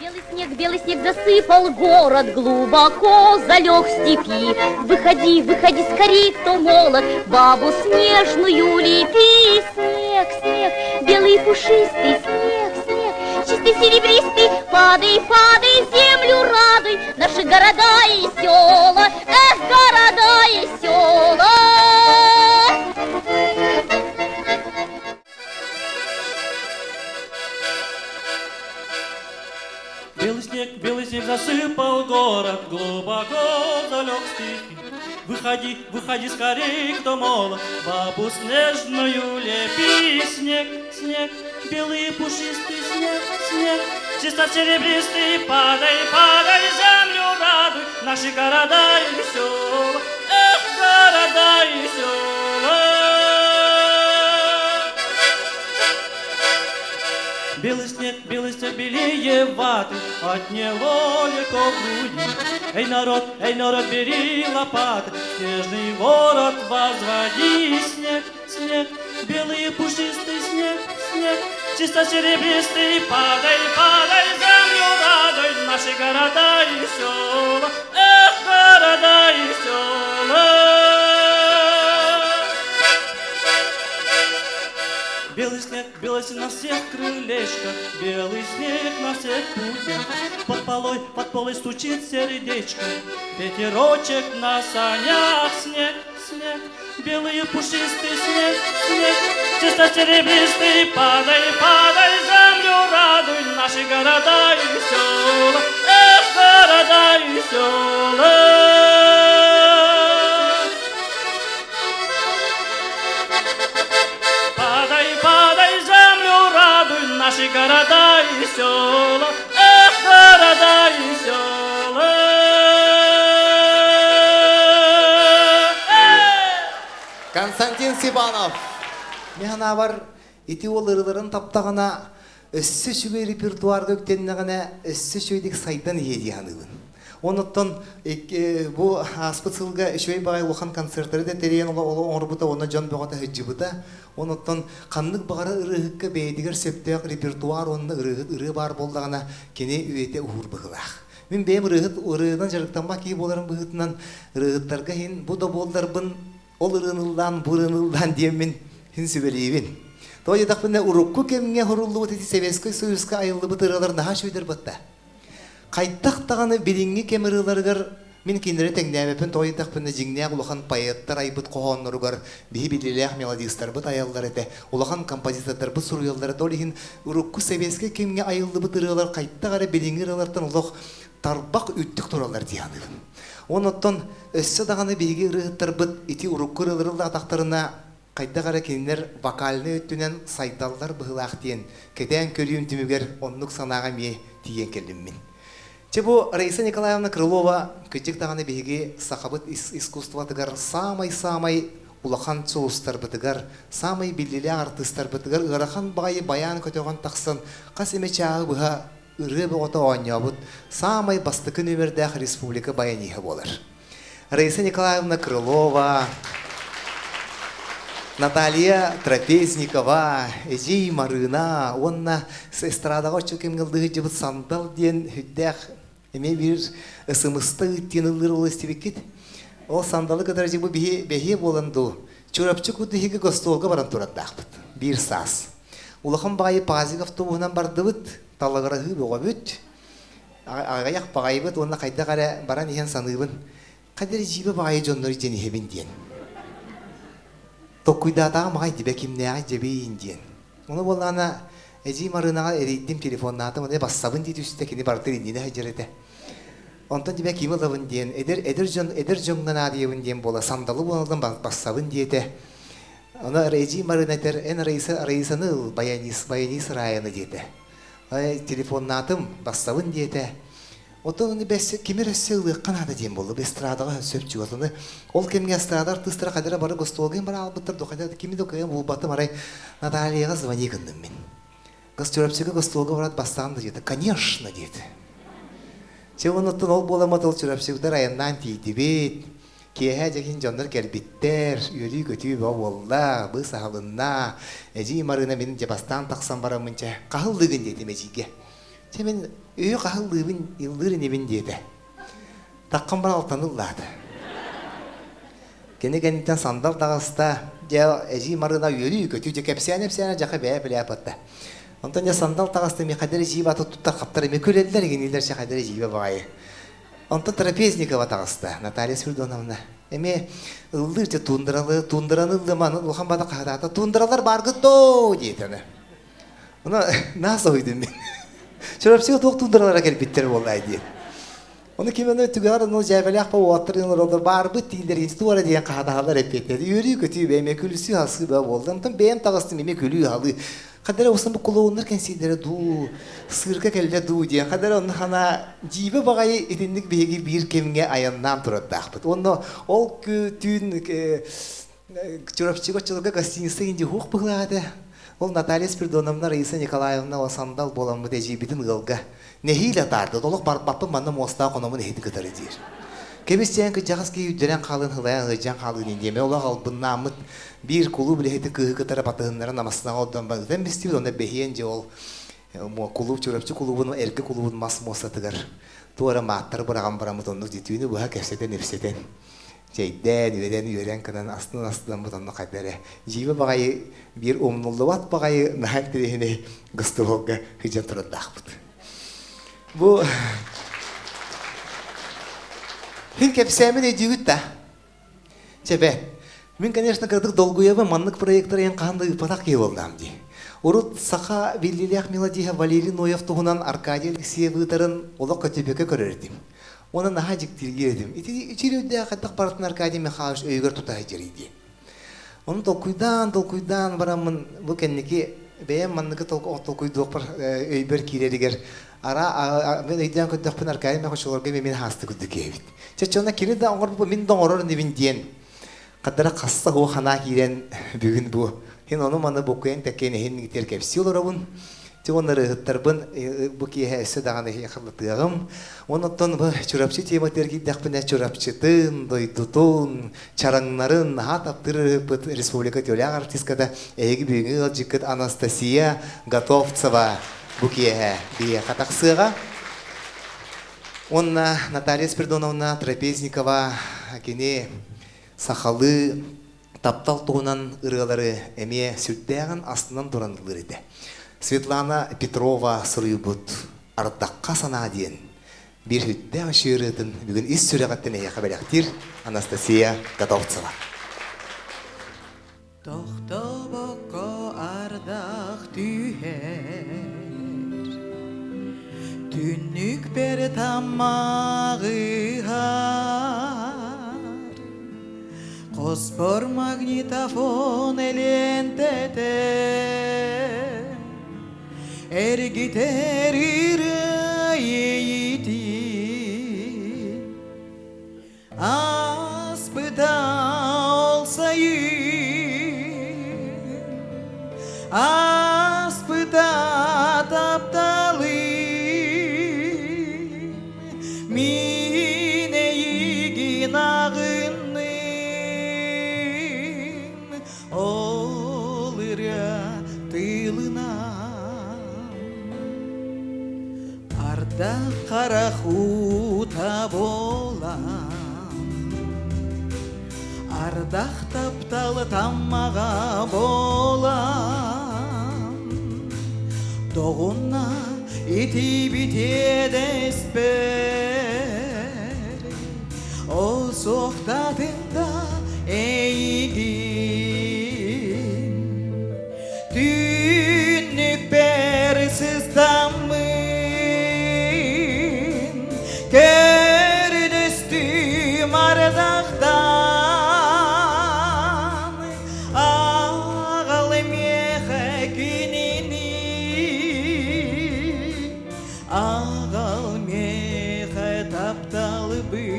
Белый снег, белый снег засыпал город, глубоко залег в степи. Выходи, выходи скорей, кто молод, бабу снежную лепи. Снег, снег, белый пушистый, снег, снег, чистый серебристый, падай, падай, землю радуй, наши города и села, эх, города и села. Белый снег, белый снег засыпал город, глубоко залег в степи. Выходи, выходи скорей, кто молод, бабу снежную лепи. Снег, снег, белый пушистый снег, снег, чисто серебристый, падай, падай, землю радуй, наши города и села, эх, города и села. Белый снег, белый снег, белее ваты, от него легко груди. Эй, народ, эй, народ, бери лопаты, снежный ворот возводи. Снег, снег, белый пушистый снег, снег, чисто серебристый, падай, падай, землю радуй, наши города и села, эх, города и села. Белый снег, белый снег на всех крылечках, белый снег на всех путях. Под полой, под полой стучит сердечко, ветерочек на санях. Снег, снег, белый пушистый снег, снег, чисто серебристый, падай, падай, землю радуй, наши города и села, эх, города и села. Падай, падай, землю радуй, наши города и села, эх, города и села. Константин Степанов. Мин санаабар ити уол ырыаларын таптаҕына өссө үчүгэй репертуарга үктэннэҕинэ өссө үчүгэйдик сайдан иһиэ дии саныыбын. Онуттан бу ааспыт сылга үчүгэй баҕайы улахан концертары да тэрийэн оҥорбута уонна дьон бөҕөтө сылдьыбыта. Онуттан ханнык баҕарар ырыаһыкка бэйэтигэр сөптөөх репертуар уонна ырыаһыт ырыа баар буоллаҕына кини үйэтэ уһуур быһыылаах. Мин бэйэм ырыаһыт ырыанан дьарыктаммат киһи буоларым быһыытынан ырыаһыттарга иһин бу да буолларбын ол ырыаны ыллаан бу ырыаны ыллаан диэммин син сүбэлиибин. Тоҕо диэтэхпинэ урукку кэмҥэ суруллубут ити Советскай Союзка айыллыбыт ырыалар наһаа үчүгэйдэр батта. Хайдах даҕаны билиҥҥи кэм ырыаларыгар мин кинилэри тэҥнээбэппин тоҕо диэтэхпинэ дьиҥнээх улахан поэттар айбыт хоһоонноругар биһи биллиилээх мелодистарбыт айаллар этэ, улахан композитордарбыт суруйаллар этэ. Ол иһин урукку советскай кэмҥэ айыллыбыт ырыалар хайдах эрэ билиҥҥи ырыалартан олох тарбах үрдүк тураллар дии саныыбын. Онон өссө даҕаны биһиги ырыаһыттарбыт ити урукку ырыалары ыллаатахтарына хайдах эрэ кинилэр вокальнай өттүнэн сайдаллар быһыылаах диэн кэтээн көрүүм түмүгэр оннук санааҕа эмиэ тиийэн кэллим мин. Чэ бу Раиса Николаевна Крылова кырдьык даҕаны биһиги сахабыт искусствотыгар саамай-саамай улахан сулустарбытыгар, саамай биллиилээх артыыстарбытыгар ыарахан баҕайы байаан көтөҕөн тахсан хас эмэ чааһы быһа ырыа бөҕөтө оонньообут саамай бастакы нүөмэрдээх республика баяниһа буолар. Раиса Николаевна Крылова, Наталья Трапезникова, Эдьиий Марыына уонна эстрадаҕа оччо кэмҥэ ыллыһыдьыбыт Сандал диэн сүрдээх эмиэ биир ысымыста ыыт диэн ыллыыр уол истибиккит. Ол Сандалы кытары бу биһи бэһиэ буолан дуу, Чурапчы кудуһига гостуолга баран турардаахпыт. Биир саас. Улахан баҕайы пазик автобуһунан бардыбыт, талыгыраһыы бөҕөбүт. Аҕыйах баҕайыбыт уонна хайдах эрэ баран иһэн саныыбын, хайда эрэ дьиибэ баҕайы дьоннору дьиэн иһэбин диэн. Толкуйдаатаҕым аҕай дибэ кимнээҕи дьэбиин диэн. Ону буоллаҕына эдьиий Марыынаҕа эрийдим, телефоннаатым, ону бассабын дии түстэ, кини барытын иннинэ сылдьар этэ. Онтон дибэ кими ылабын диэн, эдэр эдэр дьон эдэр дьоҥҥо наадыйабын диэн буола сандалы буолан бассабын диэтэ. Ону эдьиий Марыына этэр, эн Раиса Раисаны ыл, баянист, баянист Раяны диэтэ. Телефоннаатым, бассабын диэтэ. Оттон ону бэс кими эрэ өссө ылыахха наада диэн буолла. Бу эстрадаҕа сөп чугас. Аны ол кэмҥэ эстрада артыыстара хайдара бары гостуолга бара аалбыттар, до хайда кими да кыайан булбатым. Арай Натальяҕа звони гынным мин. Гастрольщика гостуолга барат бастаан да диэтэ. Конечно диэтэ. Чэ, онуттан ол буоламмат ол Чурапчыгдар айаннаан тиийдибит. Киэһэ дьэкин дьоннор кэлбиттэр, үөрүү-көтүү бөҕө буолла, быыс аһылынна. Эдьиий Марыына мин дьэ бастаан тахсан бараммын чэ, хаһыллыыгын диэтим эдьиийгэ. Чэ мин өйү хаһыллыыбын, ыллыыр инибин диэтэ. Таххан баран алтаны ыллаата. Кини кэнниттэн сандал таҕыста, дьэ эдьиий Марыына үөрүү-көтүү дьэ кэпсээн-эпсээнэ дьаха бэйэ билээпатта. Онтон дьэ сандал таҕыста ми хайдары дьиибэ аты туттар хаптар эми күлэллэр игинилэр чэ хайдары дьиибэ баҕайы. Онтон Трапезникова таҕыста Наталья Спиридоновна. Эмиэ ыллыыр дьэ туундаралы, туундараны ыллыма, аны улахан бата хаһытаата, туундаралар бааргыт доо диэтэ аны. Ону наа соһуйдум мин. Чурапчыга туох туундаралара кэлбиттэр буоллай диэн. Ону ким аны түгэҕэр ону дьээбэлээх по уоттар олороллор баарбыт дииллэр туора диэн хаһатаһаллар эппиэттэр. Үөрүү-көтүү бэйэм күлсүү халсыы баа буолла. Онтон бэйэм таҕыстым эмиэ күлүү-халыы. Хадара усан бу клоуннар кэнсиилэрэ дуу, сыырка кэллэ дуу диэн. Хадара онно хана дьиибэ баҕайы итинник биһиги биир кэмҥэ айаннаан турардаахпыт. Онно ол түүн Чурапчыга оччолорго гостиница инди хуох быһылаата. Ол Наталья Спиридоновна, Раиса Николаевна ол сандал буоламмыт эдьиийбитин ыалга нэһиилэ атаардыт. Олох барбаппын манна муостаах хономун эһити кытары диир. Кэбис диэн кыдьаҕас киһи үрдэрэн хаалын хылайан ыһыдьан хаалыын диэмэ олох албыннааммыт биир кулууп үлэһити кыыһы кытары батыһыннаран намасынаҕа олдон ыытан бистибит онно бэһиэн дьэ ол кулууп Чурапчы кулуубун эргэ кулуубун мас муостатыгар туора мааттары быраҕан бараммыт оннук түүнү быһа кэпсэтэн ипсэтэн чэйдээн, үөрэн, үөрэн гынан астынан-астынаммыт онно хайда эрэ дьиибэ баҕайы биир умнуллубат баҕайы наһаа интэриэһинэй гастролга сылдьан турардаахпыт. Бу Мин кэпсээмин өйдүүгүт да? Чэбэ. Мин, конечно, кыратык долгуйабын, маннык проектор эн хаһан да ыыппатах киһи буоллаам дии. Урут саха биллиилээх мелодиһа Валерий Ноев туһунан Аркадий Алексеев ыытарын олох көтүппэккэ көрөр этим. Уонна наһаа дьиктиргиир этим. Ити үчүгэй хайдах барытын Аркадий Михайлович өйүгэр тута сылдьарый дии. Ону толкуйдаан, толкуйдаан бараммын бу кэнники бэйэм манныгы толкуйдуохпар өйбөр киирэригэр ара мен өйдөөн көрдөхпүн Аркадий Михайлович олорго мин хаасты курдук эбит. Чэ онно кини да оҥорбут мин да оҥорор инибин диэн хадара хасса хуо ханаа киирэн бүгүн бу хин ону маны буккуйан тэккэн иһин гитер кэпсии олоробун ти уонна ырыһыттарбын бу киэһэ өссө даҕаны халлатыаҕым оннуттан бу Чурапчы тематыгар киирдэхпинэ Чурапчытын дойдутун чараҥнарын наһаа таптыыр ырыһыппыт республика үтүөлээх артистката эһиги бүгүҥҥү ыалдьыккыт Анастасия Готовцева бу киэһэ биһиэхэ тахсыаҕа Уонна Наталья Спиридоновна Трапезникова кини сахалыы таптал туһунан ырыалары эмиэ сүрдээҕин астынан туран ыллыыр этэ. Светлана Петрова суруйбут «Ардахха санаа» диэн биир сүрдээх үчүгэй ырыатын бүгүн ис сүрэҕиттэн эһиэхэ бэлэхтиир Анастасия Готовцева. Тохтобокко ардах түһэр Түннүкпэр таммаҕыһар Хоспор магнитофон элиэнтэтэ Эргитэр ырыа иэйиитин Ааспыта ол сайын, ааспыта тапталым, мин эйигин аҕынным, ол ырыа тылынан. Ардах харах уута буолан, Ардах тапталы таммаҕа буолан, Тоҕунна итиибит иэдэспэр, Ол суохтаатын да эйигин Түннүкпэр сыстаммын, көрүнүстүм ардахтан, аҕал миэхэ кинини, аҕал миэхэ тапталбын.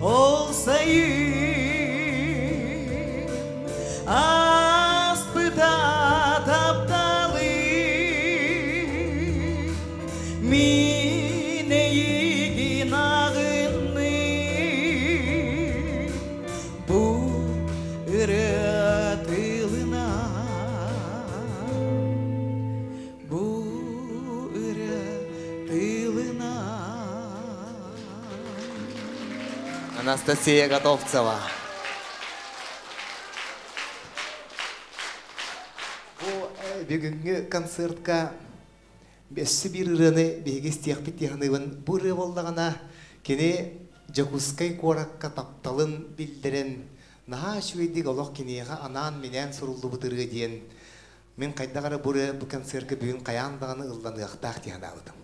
Ол сайын ааспыта тапталым Мин эйигин аҕынным Бу ырыа тылынан Бу ырыа тылынан Анастасия Готовцева. Бу бүгүҥҥү концертка өссө биир ырыаны биһиги истиэхпит дии саныыбын. Бу ырыа буоллаҕына, кини Дьокуускай куоракка тапталын биллэрэн, наһаа үчүгэйдик олох киниэхэ анаан-минээн суруллубут ырыа диэн Мин хайдах эрэ бу ырыа бу концерка бүгүн хайаан даҕаны ылланыахтаах дии санаабытым.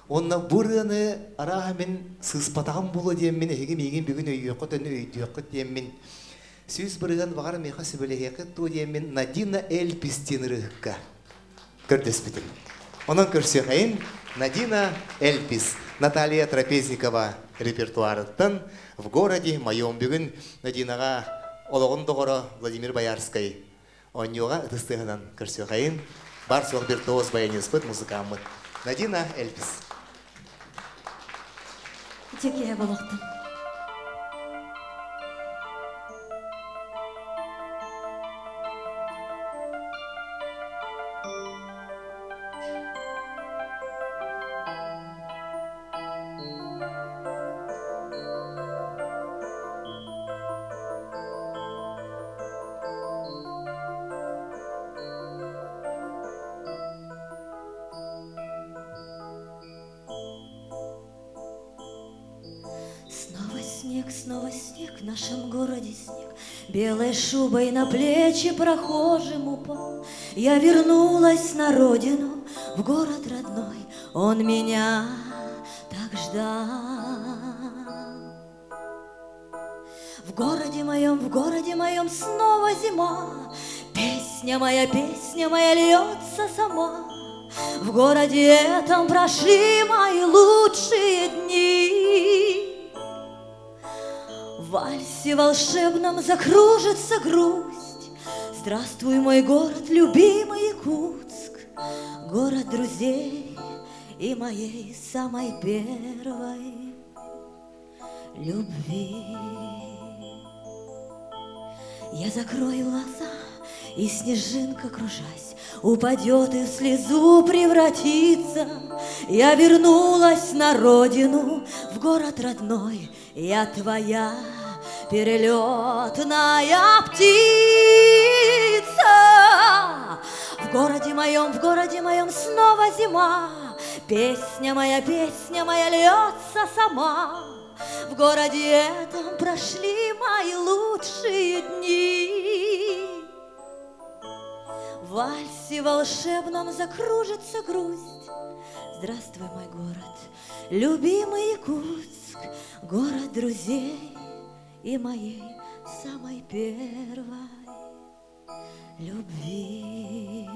Уонна бу ырыаны арааһа мин сыыспатаҕым буолуо диэммин эһиги миигин бүгүн өйүөххүт уонна өйдүөххүт диэммин 100% баҕар миэхэ сүбэлэһиэххит дуо диэммин Надина Эльпис диэн ырыаһыкка көрдөспүтүм. Онон көрсүөхэйин Надина Эльпис, Наталья Трапезникова репертуарыттан «В городе моем» бүгүн Надинаҕа олоҕун доҕоро Владимир Боярскай Оонньууга ытыс тыаһынан көрсүөхэйин бар-суох виртуоз баяниспыт, музыкаммыт Надина Эльпис. Чекиһэ балахтан. Снова снег, снова снег, в нашем городе снег. Белой шубой на плечи прохожим упал. Я вернулась на родину, в город родной. Он меня так ждал. В городе моем, в городе моем снова зима. Песня моя, песня моя льется сама. В городе этом прошли мои лучшие дни. В вальсе волшебном закружится грусть. Здравствуй, мой город, любимый Якутск, Город друзей и моей самой первой любви. Я закрою глаза, и снежинка, кружась, Упадет и в слезу превратится. Я вернулась на родину, в город родной, Я твоя перелетная птица. В городе моем, в городе моем снова зима, Песня моя, песня моя льется сама. В городе этом прошли мои лучшие дни. В вальсе волшебном закружится грусть. Здравствуй, мой город, любимый Якутск, Город друзей и моей самой первой любви.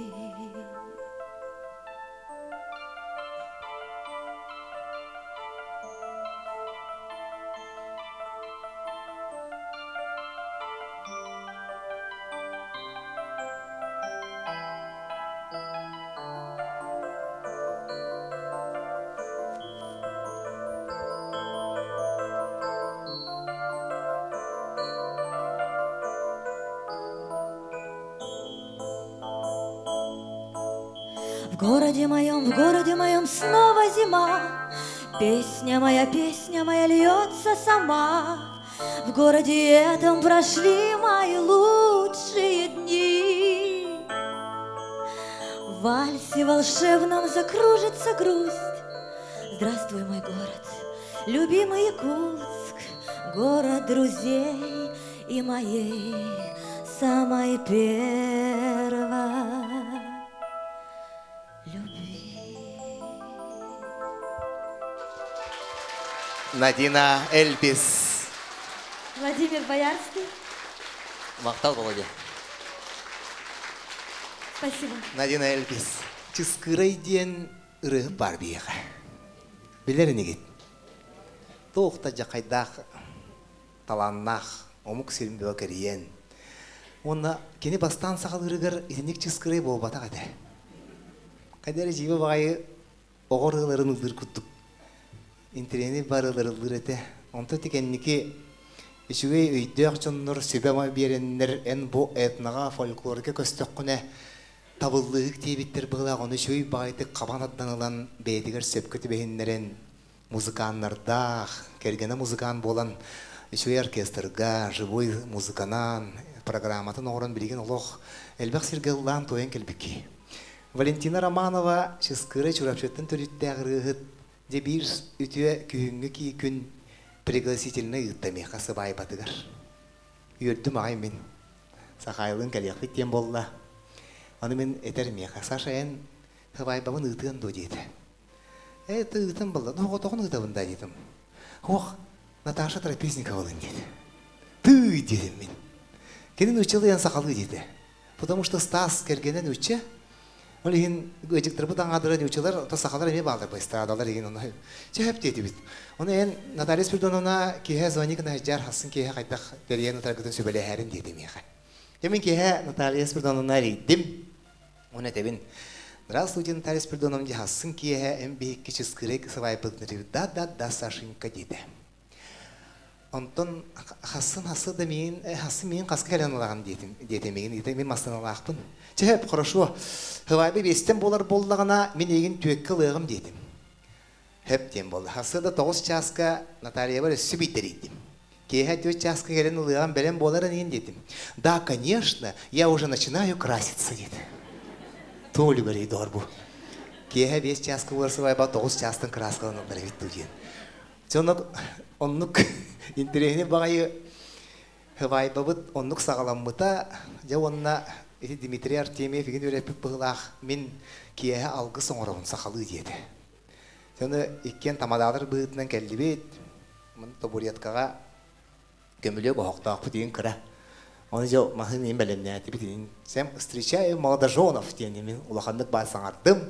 В городе моем, в городе моем снова зима. Песня моя, песня моя льется сама. В городе этом прошли мои лучшие дни. В вальсе волшебном закружится грусть. Здравствуй, мой город, любимый Якутск, Город друзей и моей самой первой любви. Надина Эльпис. Владимир Боярский. Махтал, Володя. Спасибо. Надина Эльпис. Чыскырай диэн ырыа бар биэхэ. Билэр инигит. Туох да дьахайдаах талааннаах омук сирин бөҕө кэрийэн. Уонна кини бастаан саҕалыырыгар итинник чыскырай буолбатах этэ. Хайда эрэ дьиибэ баҕайы оҕо ырыаларын ыллыыр курдук интэриэһинэй барылары ыллыыр этэ. Онтон ити кэнники үчүгэй өйдөөх дьоннор сүбэ-ама биэрэннэр эн бу этноҕа, фольклорга көстөххүнэ табыллыыһык диэбиттэр быһыылаах, ону үчүгэй баҕайытык хабан ардан ылан бэйэтигэр сөпкө түбэһиннэрэн музыканнардаах, кэргэнэ музыкант буолан үчүгэй оркестрга живой музыканан программатын оҥорон билигин олох элбэх сиргэ ыллаан туойан кэлбиккий. Валентина Романова Чыскыыра Чурапчыттан төрүттээх ырыаһыт дьэ биир үтүө күһүҥҥү кии күн пригласительнай ыытта миэхэ сыбаайбатыгар. Үөрдүм аҕай мин. Сахаайылыын кэлиэхпит диэн буолла. Аны мин этэр миэхэ, Саша эн сыбаайбабын ыытыан дуо диэтэ. Ээ, ты ыытан буолла. Ну, оҕотоҕун ыытабын да диэтим. Ох, Наташа Трапезниковалыын диэтэ. Тыы диэтим мин. Кини нууччалыы сахалыы диэтэ. Потому что Стас кэргэнэ нуучча. Ол иһин ыдьыктарбыт аҥаадара нууччалар, ото сахалар эмиэ бааллар эстрадалар иһин ону чэһэп диэтибит. Ону эн Наталья Спиридоновна киэһэ звони гына сылдьар хассын киэһэ хайдах тэрийэн ытаргытын сүбэлэһээрин диэтэ миэхэ. Дьэ мин киэһэ Наталья Спиридоновна эрийдим. Уонна этэбин, Здравствуйте, Наталья Спиридоновна, хассын киэһэ эн биһикки чыскырай сыбайбытын да да да Сашенька диэтэ. Онтон хассын хассы да миин хассы миин хаска кэлэн ылаҕын диэтим диэтэ миигин ыйыта мин массыыналаахпын. Чэ хорошо. Хывайбы биэстэн буолар буоллаҕына мин эйигин түөккэ ылыаҕым диэтим. Хөп диэн буолла. Хассы да тоҕус чааска Натальябар өссө бийтэрийдим. Киэһэ түөрт чааска кэлэн ылыаҕым бэлэм буолар эниин диэтим. Да, конечно, я уже начинаю краситься диэтэ. Туолю бэрий доҕор бу. Киэһэ биэс чааска буолар сыбайба тоҕус чаастан краскаланыллар эбит дуу диэн. Дьэ оннук, оннук интэриэһинэй баҕайы һыбаайбабыт оннук саҕаламмыта. Дьэ уонна ити Дмитрий Артемьев игин үөрэппит быһыылаах мин киэһэ алгыс оҥоробун сахалыы диэтэ. Дьэ ону иккиэн тамадаалар быһыытынан кэллибит. Табуреткаҕа көмүлүөк оһохтоохпут иин кыра. Ону дьэ маһын иин бэлэмнээтибит иин. Всем встречаю молодоженов диэн мин улаханнык баар саҥардым.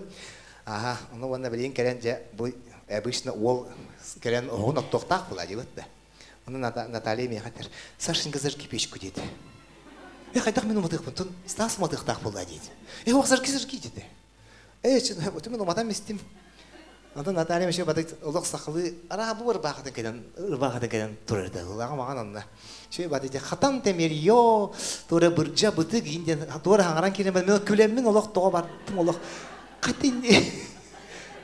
Аха, ону уонна билигин кэлэн дьэ бу обычно уол кэлэн оһоҕун оттуохтаах буолаа диэбит да. Ону Наталья миэхэ этэр, Сашенька зажги печку диэтэ. Э, хайдах мин уматыахпын, тун Стас уматыахтаах буоллаа диэтэ. Э, ох, зажги, зажги диэтэ. Ээ, чын, мин уматан истим. Онтон Наталья вообще бадык олох сахалыы араа бу ырбаахытын кэлэн ырбаахытын кэлэн турар да ылаҕа маҕан онно. Шөй бады хатан темир туора бырдьа бытык иин диэн туора хаҥаран киирэн мен күлэммин олох тоҕо бардым олох хатын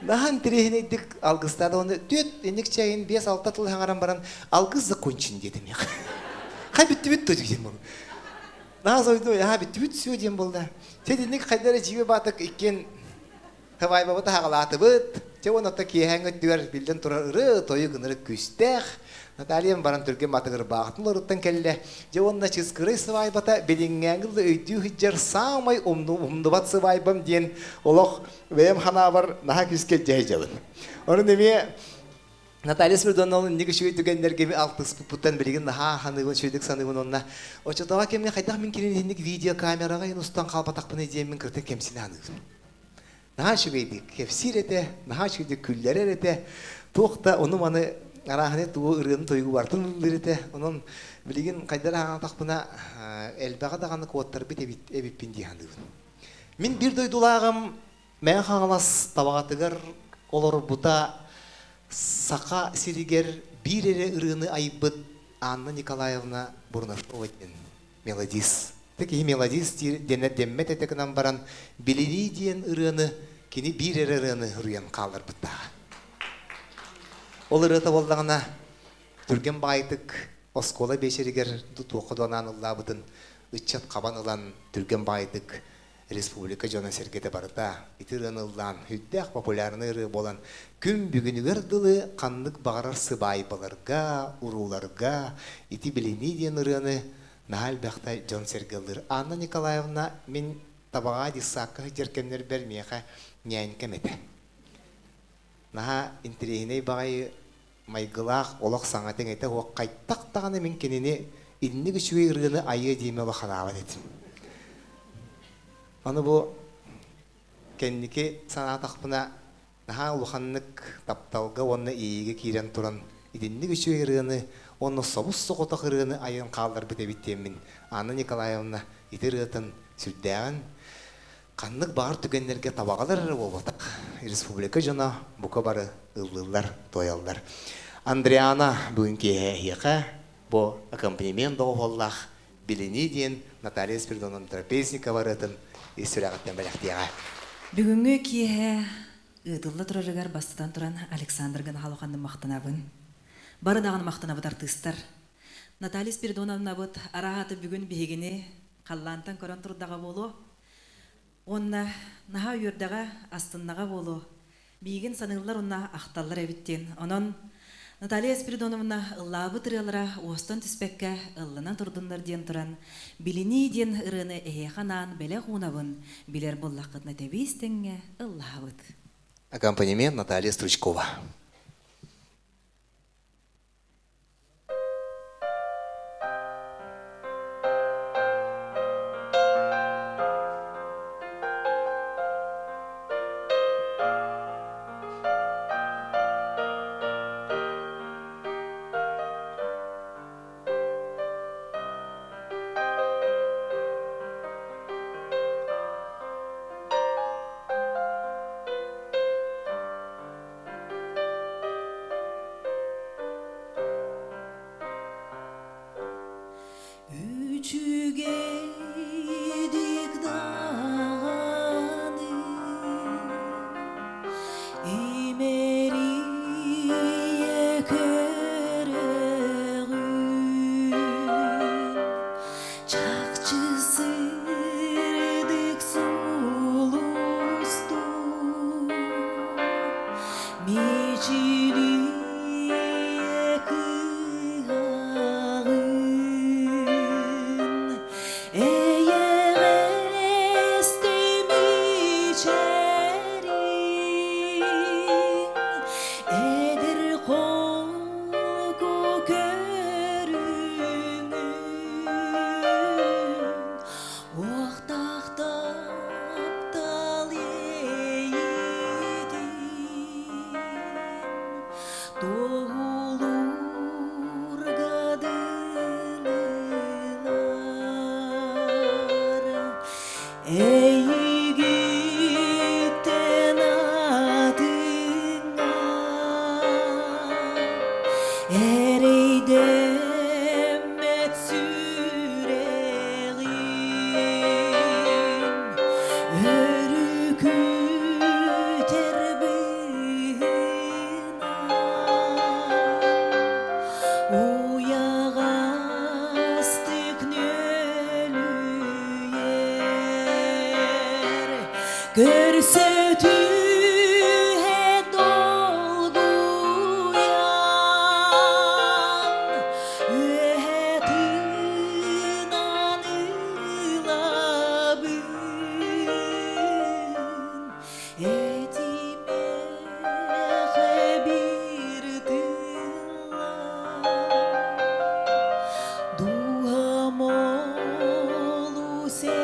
наһан тириһинэйдик алгыстаады оны түөт инник чайын биэс алта тыл хаҥаран баран алгыс закончен диэтим хай бүттүбүт то диэн Наһаа сойду, яха бүттүбүт все диэн буолла. Сэтинник хайда эрэ дьиибэ баатык иккиэн хабайбабыт аһаҕалаатыбыт. Чэ уонна оттон киэһээҥҥи өттүгэр биллэн турар ыры тойук ынырык күүстээх. Натальям баран түргэн батыгыр баахтын олоруттан кэллэ. Дьэ уонна чыскырай сыбаайбата билиҥҥээҥи да өйдүү сылдьар саамай умнубат сыбаайбам диэн олох бэйэм ханаабар наһаа күүскэ дьэһдьэбин. Онон эмиэ Наталья Спиридоновна инник үчүгэй түгэннэргэ алтыспыппыттан билигин наһаа саныыбын, үчүгэйдик саныыбын уонна оччотооҕу кэмҥэ хайдах мин кинини инник видеокамераҕа ин устан хаалбатахпыный диэммин кыртык кэмсинэ саныыбын. Наһаа үчүгэйдик кэпсиир этэ, наһаа үчүгэйдик күллэрэр этэ, туох да ону-маны арааһынай тугу ырыаны тойугу барытын ыллыыр этэ. Онон билигин хайдах аһаатахпына элбэҕи даҕаны куоттарбыт эбиппин дии саныыбын. Мин биир дойдулааҕым Мэҥэ Хаҥалас Табаҕатыгар олорбута Саха сиригэр биир эрэ ырыаны айбыт Анна Николаевна Бурнашова диэн мелодист. Киһи мелодист диэн дэммэт этэ гынан баран «Билинии» диэн ырыаны кини биир эрэ ырыаны суруйан хаалларбыттааҕа. Ол ырыата буоллаҕына түргэн баайдык оскуола биэчэригэр туохха да анаан ыллаабытын ыччат хабан ылан түргэн баайдык республика дьоно-сэргэтэ барыта ити ырыаны ыллаан сүрдээх популярнай ырыа буолан күн бүгүнүгэр дылы ханнык баҕарар сыбаайбаларга, урууларга ити билинии диэн ырыаны наһаа элбэхтэ дьон-сэргэ ыллыыр. Анна Николаевна мин Табаҕа детсадка сылдьар кэмнэрбэр миэхэ ньээнькэм этэ. Наһаа интэриэһинэй баҕайы майгылаах олох саҥа этэ суох хайдах даҕаны мин кинини инник үчүгэй ырыаны айыа диэмэ улаханаабат этим. Аны бу кэнники санаатахпына наһаа улаханнык тапталга уонна иэйиигэ киирэн туран итинник үчүгэй ырыаны Онно собус-соҕотох ырыаны айан хаалларбыт эбит диэммин Анна Николаевна ити ырыатын сүрдээҕин ханнык баҕар түгэннэргэ табаҕалар эрэ буолбатах, республика дьоно бука бары ыллыыллар, туойаллар. Андриана бүгүн киэһэ эһиэхэ бу аккомпанемент доҕуһуоллаах Билинии диэн Наталья Спиридоновна Трапезникова ырыатын ис сүрэҕиттэн бэлэхтиэҕэ. Бүгүҥҥү киэһэ ыытылла турарыгар бастатан туран Александр Гынахалуханны махтанабын. Бары даҕаны махтанабыт артыыстар. Наталья Спиридоновнабыт араһааты бүгүн биһигини халлаантан көрөн турдаҕа буолуо. Уонна наһаа үөрдэҕэ, астыннаҕа буолуо. Миигин саныыллар уонна ахталлар эбит диэн. Онон Наталья Спиридоновна ыллаабыт ырыалара уостан түспэккэ ылланан турдуннар диэн туран, Билинии диэн ырыаны эһиэхэ анаан бэлэх уунабын, билэр буоллаххытына тэбиис тэҥҥэ ыллаһабыт. Аккомпанемент Наталья Стручкова. Үчүгэйдик даҕаны имэрийэ көрөҕүн чахчы сырдык сулустуу Мичилийэ кыһаҕын, эйэҕэстим ичэрин, эдэр холку көрүҥүн, Уохтаах таптал иэйиитин туоһулуурга дылылар. Эйигиттэн атыҥҥа эрэйдэммэт сүрэҕим өрүкүтэр быһыынан уйаҕастык нүөлүйэр көрсө түһэ долгуйан үөһэ тыынан ылабын этимэхэ биир тылла Дууһам олус эрэйэр.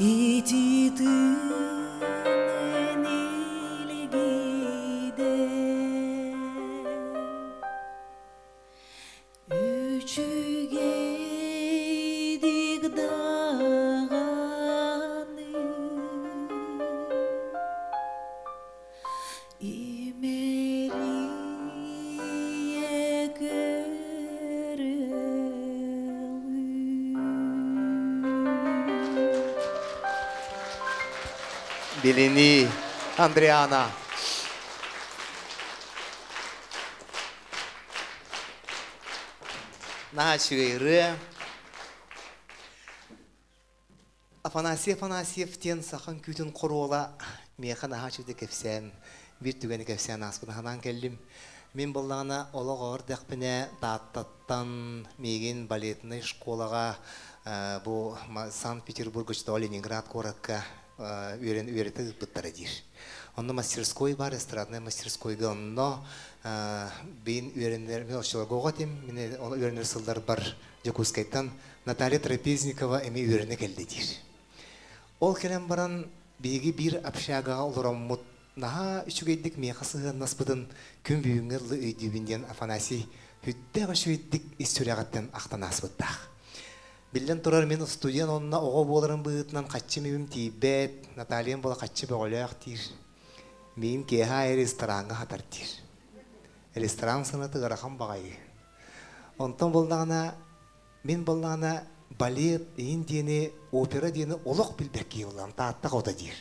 Ити тыынын илгийдэ. Үчүгэйдик даҕаны имэрийэ көрөҕүн. Билини Андриана. Наһаа үчүгэй ырыа. Афанасий Афанасьев диэн сахан күүтүн хоруола миэхэ наһаа үчүгэй кэпсээн, биир түгэни кэпсээн ааспын санаан кэллим. Мин буоллаҕына олох оҕор дэхпинэ Тааттаттан миигин балетнай школаҕа бу Санкт-Петербурга, Ленинград куоракка үөрэн үөрэтэ ыыппыттара диир. Онно мастерской бар, эстраднай мастерскойга онно бин үөрэнэр, мен оччолорго оҕо этим, мин үөрэнэр сылларбар Дьокуускайтан Наталья Трапезникова эмиэ үөрэнэ кэллэ диир. Ол кэлэн баран биһиги биир общагаҕа олороммут наһаа үчүгэйдик миэхэ сыһыаннаспытын күн бүгүҥҥэ дылы өйдүүбүн диэн Афанасий сүрдээх үчүгэйдик ис сүрэҕиттэн ахтан ааспыттаах. Биллэн турар, мин студент онно оҕо буоларым быһыытынан хаччым үбүм тиийбэт, Натальям буола хаччы бөҕөлөөх диир. Миигин киэһэ аайы рестораҥҥа хатар диир. Ресторан сыаната ыарахан баҕайы. Онтон буоллаҕына, мин буоллаҕына балет иһин диэни, опера диэни олох билбэккэ буоллаҕым, Таатта оҕото диир.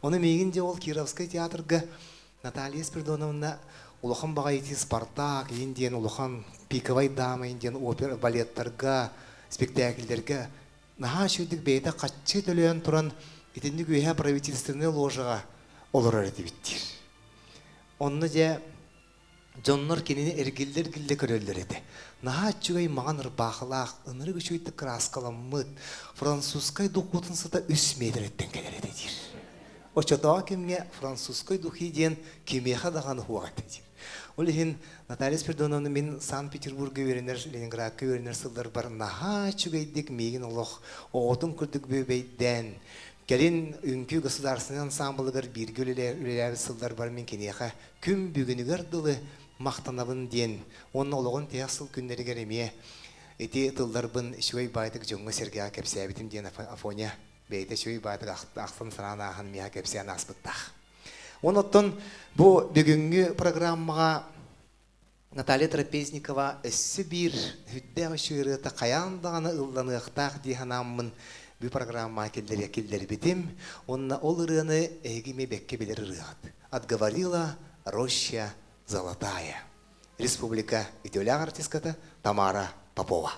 Ону миигин дьэ ол Кировскай театрга Наталья Спиридоновна улахан баҕайы Спартак иһин диэн улахан пиковай дама иһин диэн опера балеттарга, спектакльдэргэ наһаа үчүгдүк бэйэтэ хаччы төлөөн туран итинник үөһэ правительственнай ложаҕа олорор этибит диир. Онно дьэ дьоннор кинини эргиллэ-эргиллэ көрөллөр этэ. Наһаа үчүгэй маҥан ырбаахылаах, ынырык үчүгэйдик кырааскаламмыт, французскай духуотун сыта үс миэтэрэттэн кэлэр этэ диир. Оччотооҕу кэмҥэ французскай духи диэн кимиэхэ даҕаны суох этэ диир. Ол иһин Наталья Спиридоновна мин Санкт-Петербурга үөрэнэр, Ленинградка үөрэнэр сылларбар наһаа үчүгэйдик миигин олох оҕотун курдук бүөбэйдээн, кэлин үҥкүү государственнай ансаамбылыгар бииргэ үлэлээбит сылларбар мин киниэхэ күн бүгүнүгэр дылы махтанабын диэн уонна олоҕун тиһэх сыл күннэригэр эмиэ ити тылларбын үчүгэй баайдык дьоҥҥо-сэргэҕэ кэпсээбитим диэн Афоня бэйэтэ үчүгэй баайдык ахтан санаан ааһан миэхэ кэпсээн ааспыттаах. Онон бу бүгүҥҥү программаҕа Наталья Трапезникова өссө биир сүрдээх үчүгэй ырыата хайаан даҕаны ылланыахтаах дии санааммын бу программаҕа киллэрбитим. Уонна ол ырыаны эһиги эмиэ бэккэ билэр ырыаҕыт. Отговорила роща золотая. Республика үтүөлээх артистката Тамара Попова.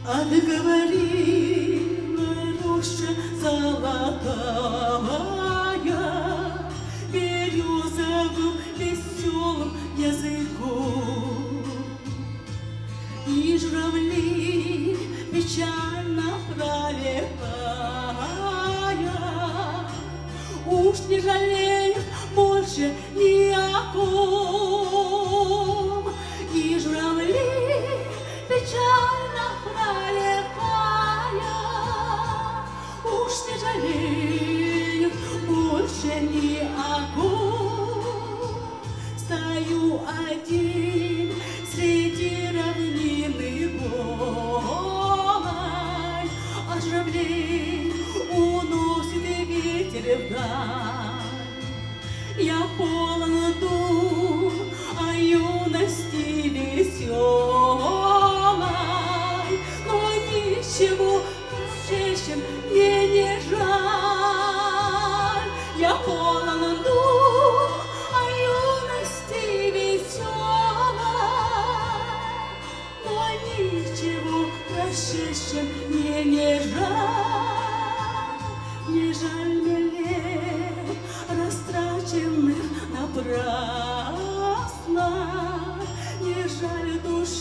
Отговорила роща золотая Березовым веселым языком. И журавли печально пролетая, Уж не жалеют больше ни о ком. И журавли печально пролетая, Уж не жалеют больше ни о ком. Стою один среди равнины голой, А журавлей уносит ветер вдаль. Я полон дум о юности веселой, Но ничего прошедшем мне не жаль. Я полон дум о юности веселой, Но ничего прошедшем мне не жаль. Не жаль мне лет, растраченных напрасно, Не жаль души.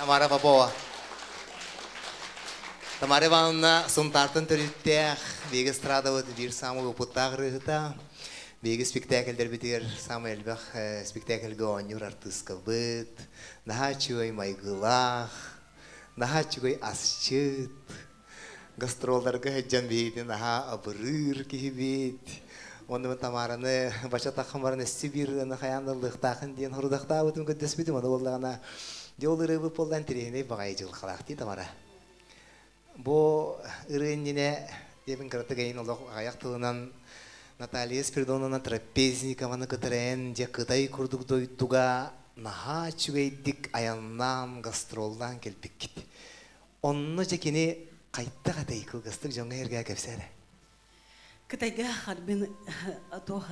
Тамара Попова. Тамара Ивановна Сунтаартан төрүттээх, биһиги эстрадабыт биир саамай уопуттаах ырыаһыта. Биһиги спектакльдэрбитигэр саамай элбэх спектакльга оонньуур артыыскабыт. Наһаа үчүгэй майгылаах, наһаа үчүгэй асчыт. Гастролларга сылдьан биһигини наһаа абырыыр киһибит. Уонна мин Тамараны бача таххан баран өссө биир ырыаны хайаан да ыллыахтаахын диэн хорудахтаабытым көрдөспүтүм. Ону буоллаҕына, дьэ ол ырыабыт буолла интэриэһинэй баҕайы дьылҕалаах дии Тамара. Бу ырыа иннинэ диэбин кыратык эйин олох аҕыйах тылынан Наталья Спиридоновна Трапезникованы кытары эн дьэ Кытай курдук дойдуга наһаа үчүгэйдик айаннаан, гастроллаан кэлбиккит. Онно дьэ кини хайдах этэй кылгастык дьоҥҥо эргээ кэпсээ эрэ. Кытайга Харбин туох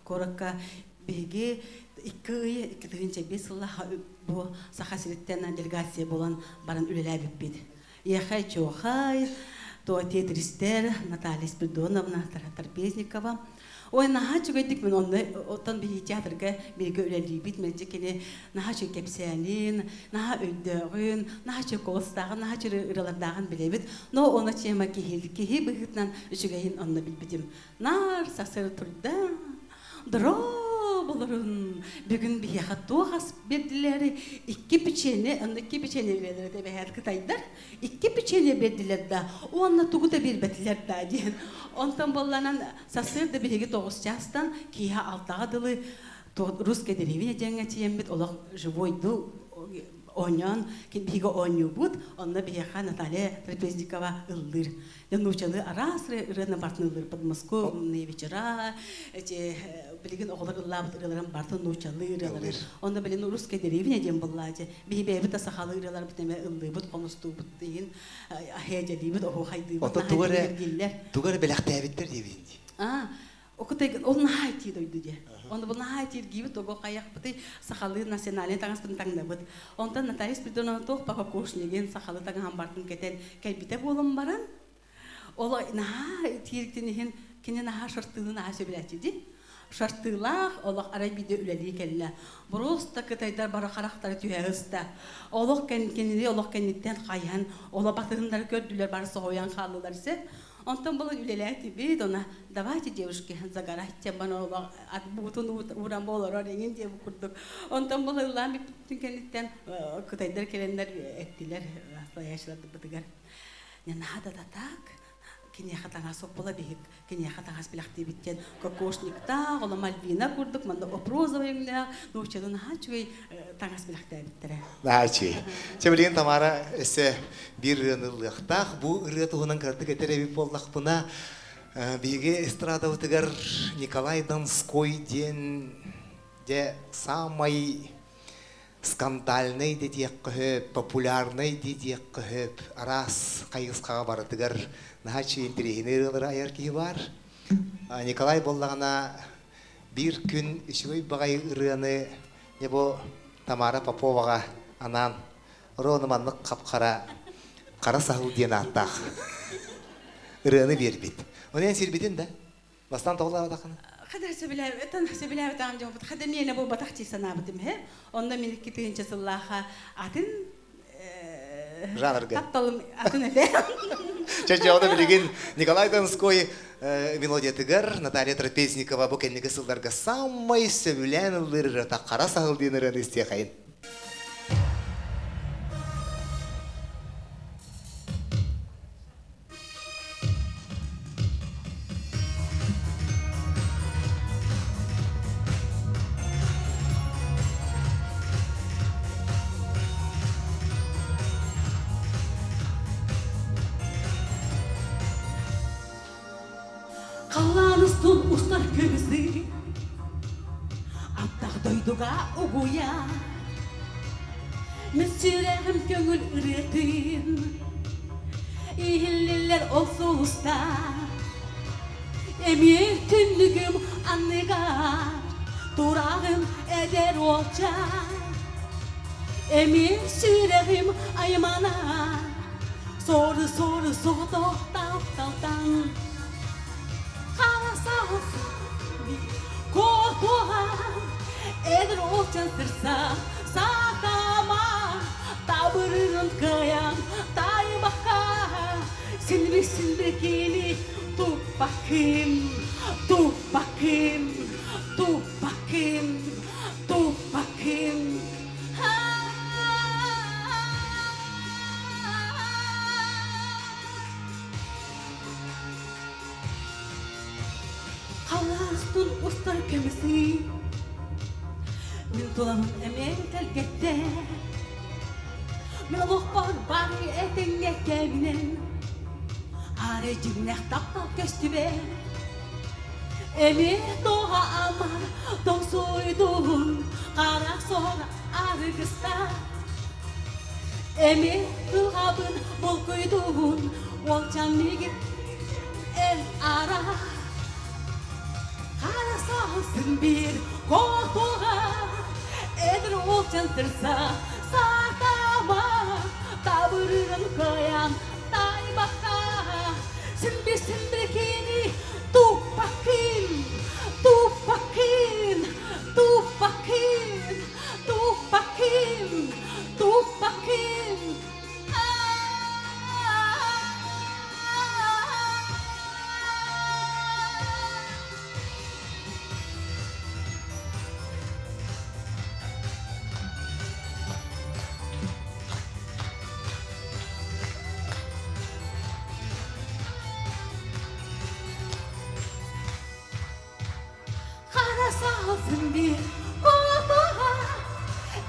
куоракка биһиги икки ый 2005 сыллаах бу Саха сириттэн делегация буолан баран үлэлээбиппит. Ехай Чохай, то тетристэр Наталья Спиридоновна Трапезникова. Ой, наһаа үчүгэйдик мин онно оттон биһиги театрга бииргэ үлэлиибит, мэлдьи кини наһаа үчүгэй кэпсээнин, наһаа өйдөөҕүн, наһаа үчүгэй куоластааҕын, наһаа үчүгэй ырыалардааҕын билэбит. Но ону тема киһи, киһи быһыытынан үчүгэйин онно билбитим. Наар сарсыарда турда, Дорооболорун! Бүгүн биһиэхэ туох ас биэрдилэр? Икки печенье, онно икки печенье биэрдилэр этэ эбэһээт кытайдар. Икки печенье биэрдилэр да, уонна тугу да биэрбэтилэр да диэн. Онтон буолланан сарсыарда биһиги тоҕус чаастан киэһэ алтаҕа дылы русская деревня диэҥҥэ тиийэммит олох живойду оонньоон биһиги оонньуубут. Онно биһиэхэ Наталья Трапезникова ыллыыр. Нуучалыы араас ырыаны бартын ыллыыр подмосковные вечера, эти билигин оҕолор ыллаабыт ырыаларын бартын нуучалыы ырыалары. Онно билин русская деревня диэн буллаачы. Биһи бэйэбит да сахалыы ырыаларбыт эмэ ыллыыбыт, хомустуубут иһин аһыадьалыыбыт, оһуохайдыыбыт, Ото тугу эрэ тугу эрэ бэлэхтээбиттэр диэбитин дии. А, Окутай ол наһаа итии дойду диэ. Онно бу наһаа итииргиибит, того хайахпытый сахалыы национальный таҥаспытын таҥнабыт. Онтон Наталья Спиридоновна туох баха кошнигин сахалыы таҥаһын бартын кэтэн кэлбитэ буолан баран, ол наһаа итииргитин иһин кини наһаа шартыыны наһаа сөбүлээччи дии. Шартыылаах олох арай биирдэ үлэлии кэллэ. Просто кытайдар бары харахтара түһэ ыста. Олох кинини олох кэнниттэн хайыһан, оло батыһыннары көрдүлэр, бары соһуйан хааллылар сеп. Онтон булан үлэлээтибит, она давайте, девушки, загорать бана олох ат буутун ууран олорор эҥин диэ курдук. Онтон бұл ыллаан бүппүтүн кэнниттэн кытайдар кэлэннэр эттилэр стоящиларбытыгар. Не надо да так, киниэхэ таҥас оппула биһик киниэхэ таҥас билэхтиибит диэн кокошниктаах, ола Мальвина курдук манна опрозовый өҥнөөх нууччалыы наһаа үчүгэй таҥас билэхтээбиттэрэ. Наһаа үчүгэй. Чэ билигин Тамара өссө биир ырыаны ыллыахтаах. Бу ырыа туһунан кыратык этэр эбит буоллахпына, биһиги эстрадабытыгар Николай Донской диэн дьэ саамай скандальнай диэххэ сөп, популярнай диэххэ сөп, араас хайысхаҕа барытыгар наһаа үчүгэй интэриэһинэй ырыалары айар киһи баар. Николай буоллаҕына биир күн үчүгэй баҕайы ырыаны Дьэ бу Тамара Поповаҕа анаан Рону маннык хап-хара хара саһыл диэн ааттаах ырыаны биэрбит. Ону эн сирбитин да? Бастаан тоҕолообатаххына? Хада сөбүлээбитин сөбүлээбитаҕым дьоммут хада миэнэ буолбатах дии санаабытым иһэ. Онно мин 2000 сыллааха атын жанрга тапталым атын этэ. Чэ, чэ, ону билигин Николай Донской мелодиятыгар Наталья Трапезникова бу кэнники сылларга самай сөбүлээн ыллыыр ырыата «Хара саһыл» диэн ырыаны истиэхэйин. Халлаан устун устар көмүсүй, Аттах дойдуга угуйа, Мин сүрэҕим көҥүл ырыатын Иһиллиллэр ол сулуста Эмиэ түннүгүм анныгар Тураҕын эдэр уолчаан Эмиэ сүрэҕим аймана Сору-сору соҕотох тапталтан Хара саас куотуоҕа Эдэр уолчаан сырса сатама. Табырырын кыайан тайбакка Синбир синбир кини туппаккын, туппаккын, туппаккын, туппаккын. Халаастын устар көмүсүй Мин туламын эмиэ тэлгэттэ Мин олохпор бары этэҥҥэ кэминэн Аары дьиҥнэх таптал көстүбэт Эмиэ тоҕо ама тоҥсуйдуун Хара сор арыгыста Эмиэ ылҕабын булкуйдуун Уолчаан миигин эн ара Хара саһылсын биир хотуга Эдэр уолчаан сырса сатама Табырырын кыайан тайбакка Син бир кини туппаккын, туппаккын, туппаккын, туппаккын, туппаккын. Хара саһылсын биир хотуга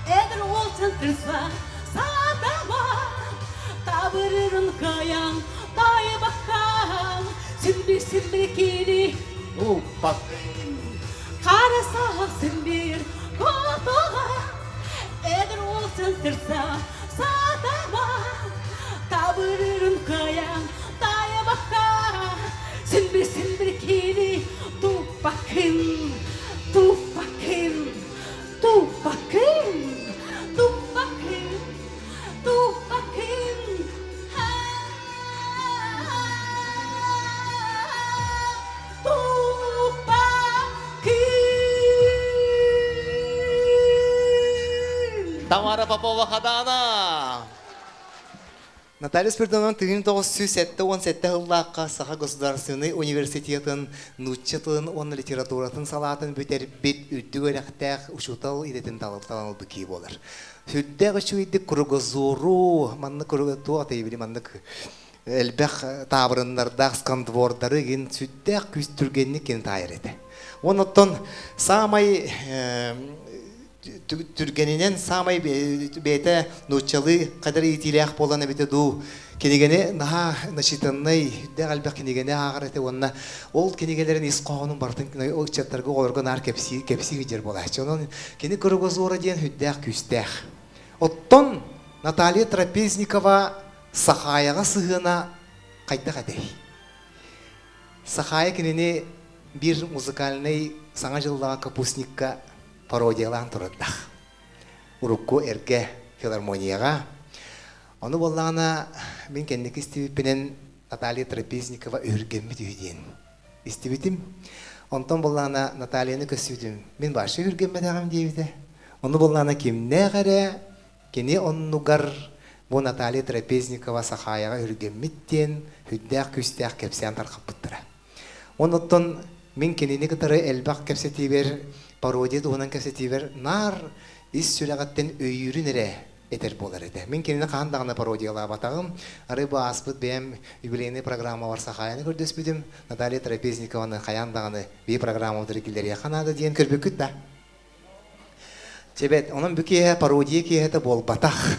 Эдэр уолчаан сырса сатама Табырырын кыайан тайбакка Син бир кини Туппаккын. Хара саһылсын биир хотуга Эдэр уолчаан сырса сатама Табырырын кыайан тайбакка Син бир кини туппаккын, туппаккын, туппаккын, туппаккын, туппаккын. Туппаккын. Тамара Попова Хадана. Наталья Спиридоновна 1977 ыллаахха Саха государственный университетын нуучча тылын уонна литературатын салаатын бүтэрбит үрдүк үөрэхтээх учуутал идэтин талан ылбыт киһи буолар. Сүрдээх үчүгэйдик кругозору, маннык туох этэй маннык элбэх таабырыннардаах скандвордары гин сүрдээх күүс түргэнник кини таайар этэ. Онон саамай түргэнинэн саамай бэйэтэ нууччалыы қадар иитиилээх буолан эбитэ дуу кинигэни наһаа начитаннай үрдээх элбэх кинигэни ааҕар этэ уонна ол кинигэлэрин ис хоһоонун барытын ыччаттарга оҕолорго наар кэпсии кэпсии сылдьар буолааччы. Онон кини кругозора диэн үрдээх күүстээх. Оттон Наталья Трапезникова Сахаяҕа сыһыана хайдах этэй? Сахая кинини биир музыкальнай Саҥа дьыллаҕа капустникка пародиялаан турардах. Урукку эргэ филармонияҕа. Ону буоллаҕына мин кэнники истибиппинэн Наталья Трапезникова өһүргэммит үһү диэн истибитим. Онтон буоллаҕына Натальяны көрсүбүтүм. Мин вообще өһүргэммэтэҕим диэбитэ. Ону буоллаҕына кимнээх эрэ кини оннугар бу Наталья Трапезникова Сахаяҕа өһүргэммит диэн сүрдээх күүстээх кэпсээн тарҕаппыттара. Онуттан мин кинини кытары элбэх кэпсэтиибэр, пародия туһунан кэпсэтиибэр наар ис сүрэҕиттэн өйүүрүн эрэ этэр буолар этэ. Мин кинини хаһан даҕаны пародиялаабатаҕым. Арай бу ааспыт бэйэм юбилейный программабар Сахаяны көрдөспүтүм. Наталья Трапезникованы хайаан даҕаны бии программабытыгар киллэриэххэ наада диэн көрбүккүт да? Чэбэт, онон бу киэһэ пародия киэһэтэ буолбатах.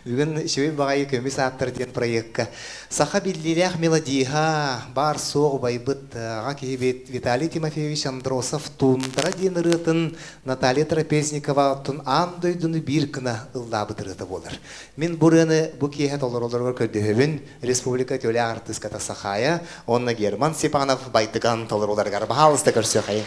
Бүгүн Үчүгэй баҕайы көмүс ааттар диэн проекка саха биллиилээх мелодиһа, баар-суох убайбыт аҕа киһибит Виталий Тимофеевич Андросов «Туундара» диэн ырыатын Наталья Трапезникова оттон аан дойдуну биир гына ыллаабыт ырыата буолар. Мин бу ырыаны бу киэһэ толоролоругар көрдөһөбүн республика үтүөлээх артыыската Сахая уонна Герман Степанов Байтыган толорууларыгар баһаалыста көрсүөхэй.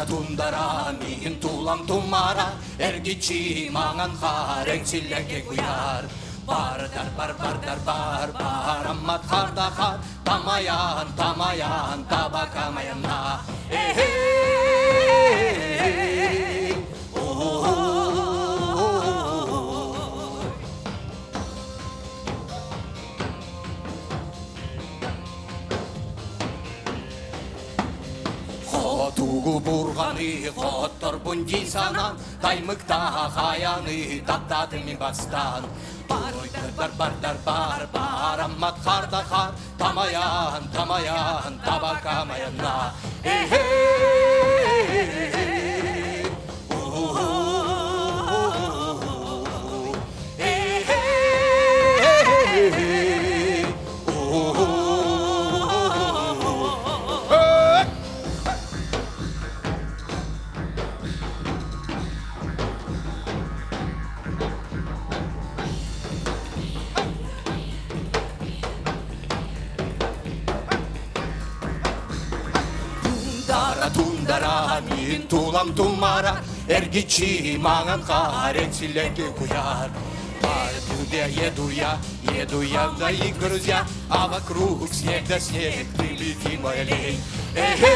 тундара, миигин тулам тумара, эргиччи маҥан хаар эҥсиллэргэ куйаар. Бардар бар бардар бар бараммат харда хар, тамайан тамайан табакамаянна. Эй, Хотугу бурҕаны хотторбун дии санаан, таймыктаах айаны таптаатым мин бастаан. Бардар бардар бар бараммат харда хар, тамайан тамайан табакамаянна. Эй, Тундара, тундара, мин тулам тумара, эргиччи маҥан хаар эҥсиллэргэ куйаар. Бар еду я, еду я, мои друзья, а вокруг снег да снег, ты лети, мой олень. Эй, эй,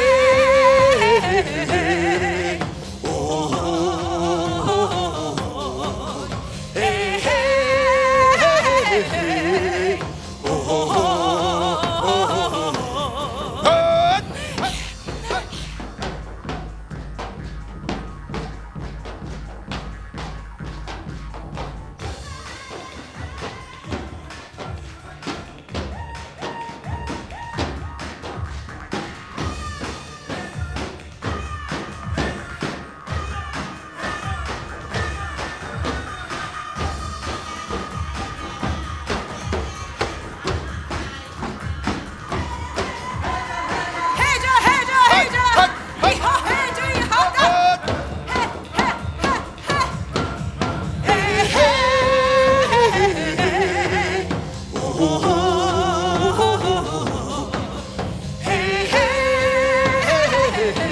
Heja, heja, heja! Hi-ha, heja, hi-ha, He, he, he, he! Hey,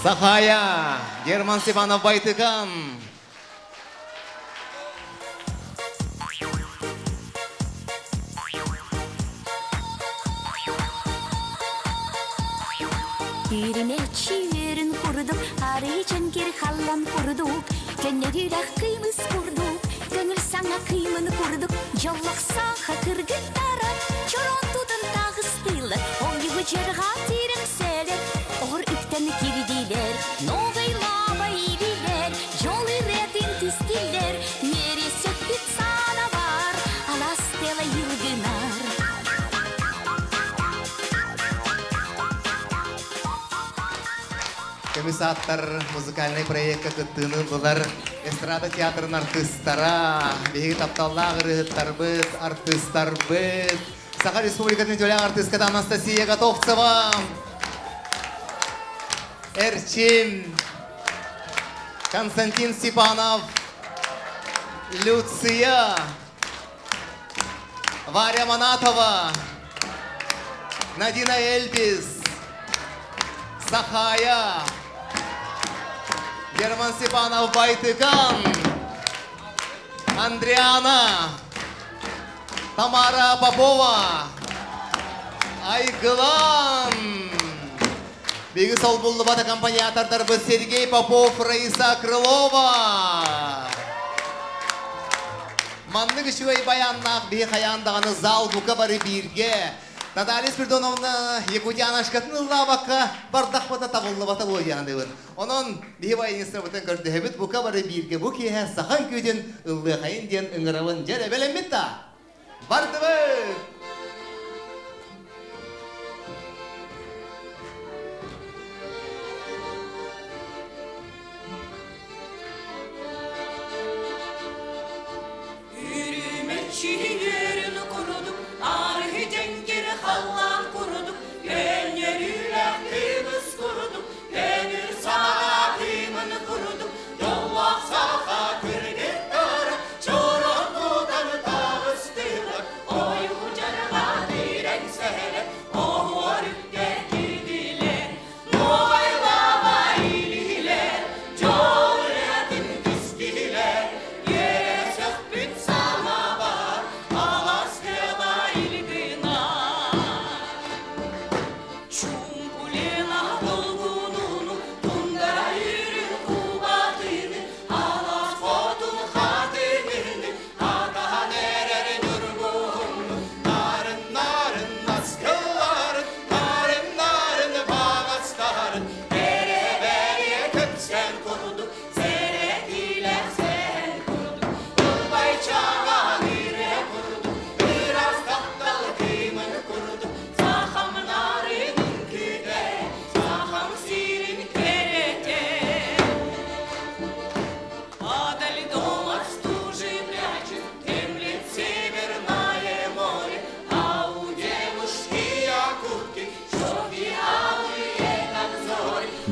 Сахая, Герман Степанов Байтыкан. Үрүмэччи үөрүн курдук, арыы чэҥкир халлан курдук, көннөрүрэх кыймыс курдук, көҥүл саҥа кыймын курдук, дьоллох сааха кыргыттара, чороон тутан таҕыстыылар, ойугу дьарҕаа тирэҥсэлэр, оҕор үктэн кирдилэр, ногайлаба илилэр, дьол ырыатын түстүлэр, миэрэ сөппүт саана бар, алаас тела йылгынар. Көмүс аттар музыкальный проектка кыттыыны ыллылар эстрада театрын артыыстара, биһиги тапталлаах ырыаһыттарбыт, артыыстарбыт, Саха Республикатын үтүөлээх артыыската Анастасия Готовцева, Эрчим, Константин Степанов, Люция, Варя Манатова, Надина Эльпис, Сахая, Герман Степанов Байтыкан, Андриана, Тамара Попова, Айгылан. Биги солбуллубат аккомпаниатордарбыт Сергей Попов, Раиса Крылова. Маннык үчүгэй баяннаах биһи хайаан даҕаны зал бука бары бииргэ Наталья Спиридоновна Якутянашкатын ыллаабакка бардахпыта табыллыбата буо диэн Онон биһи баянистарбытын көрдөһөбүт бука бары бииргэ бу киэһэ саха үҥкүүтүн ыллыахайын диэн ыҥырабын дьэ бэлэммит да бардыбыт! Үрүмэччи үөрүн курдук, арыы дьэҥкир халлаан курдук, көнньөрүүлээх кыымы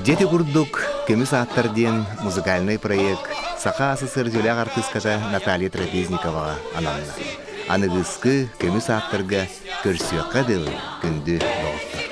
Дьэ ити курдук «Көмүс ааттар» диэн музыкальнай проект Саха АССР үтүөлээх артыыската Наталья Трапезниковаҕа ананна. Аныгыскы көмүс ааттарга көрсүөххэ дылы күндү доҕоттор.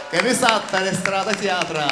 Көмүс ааттар эстрада театра.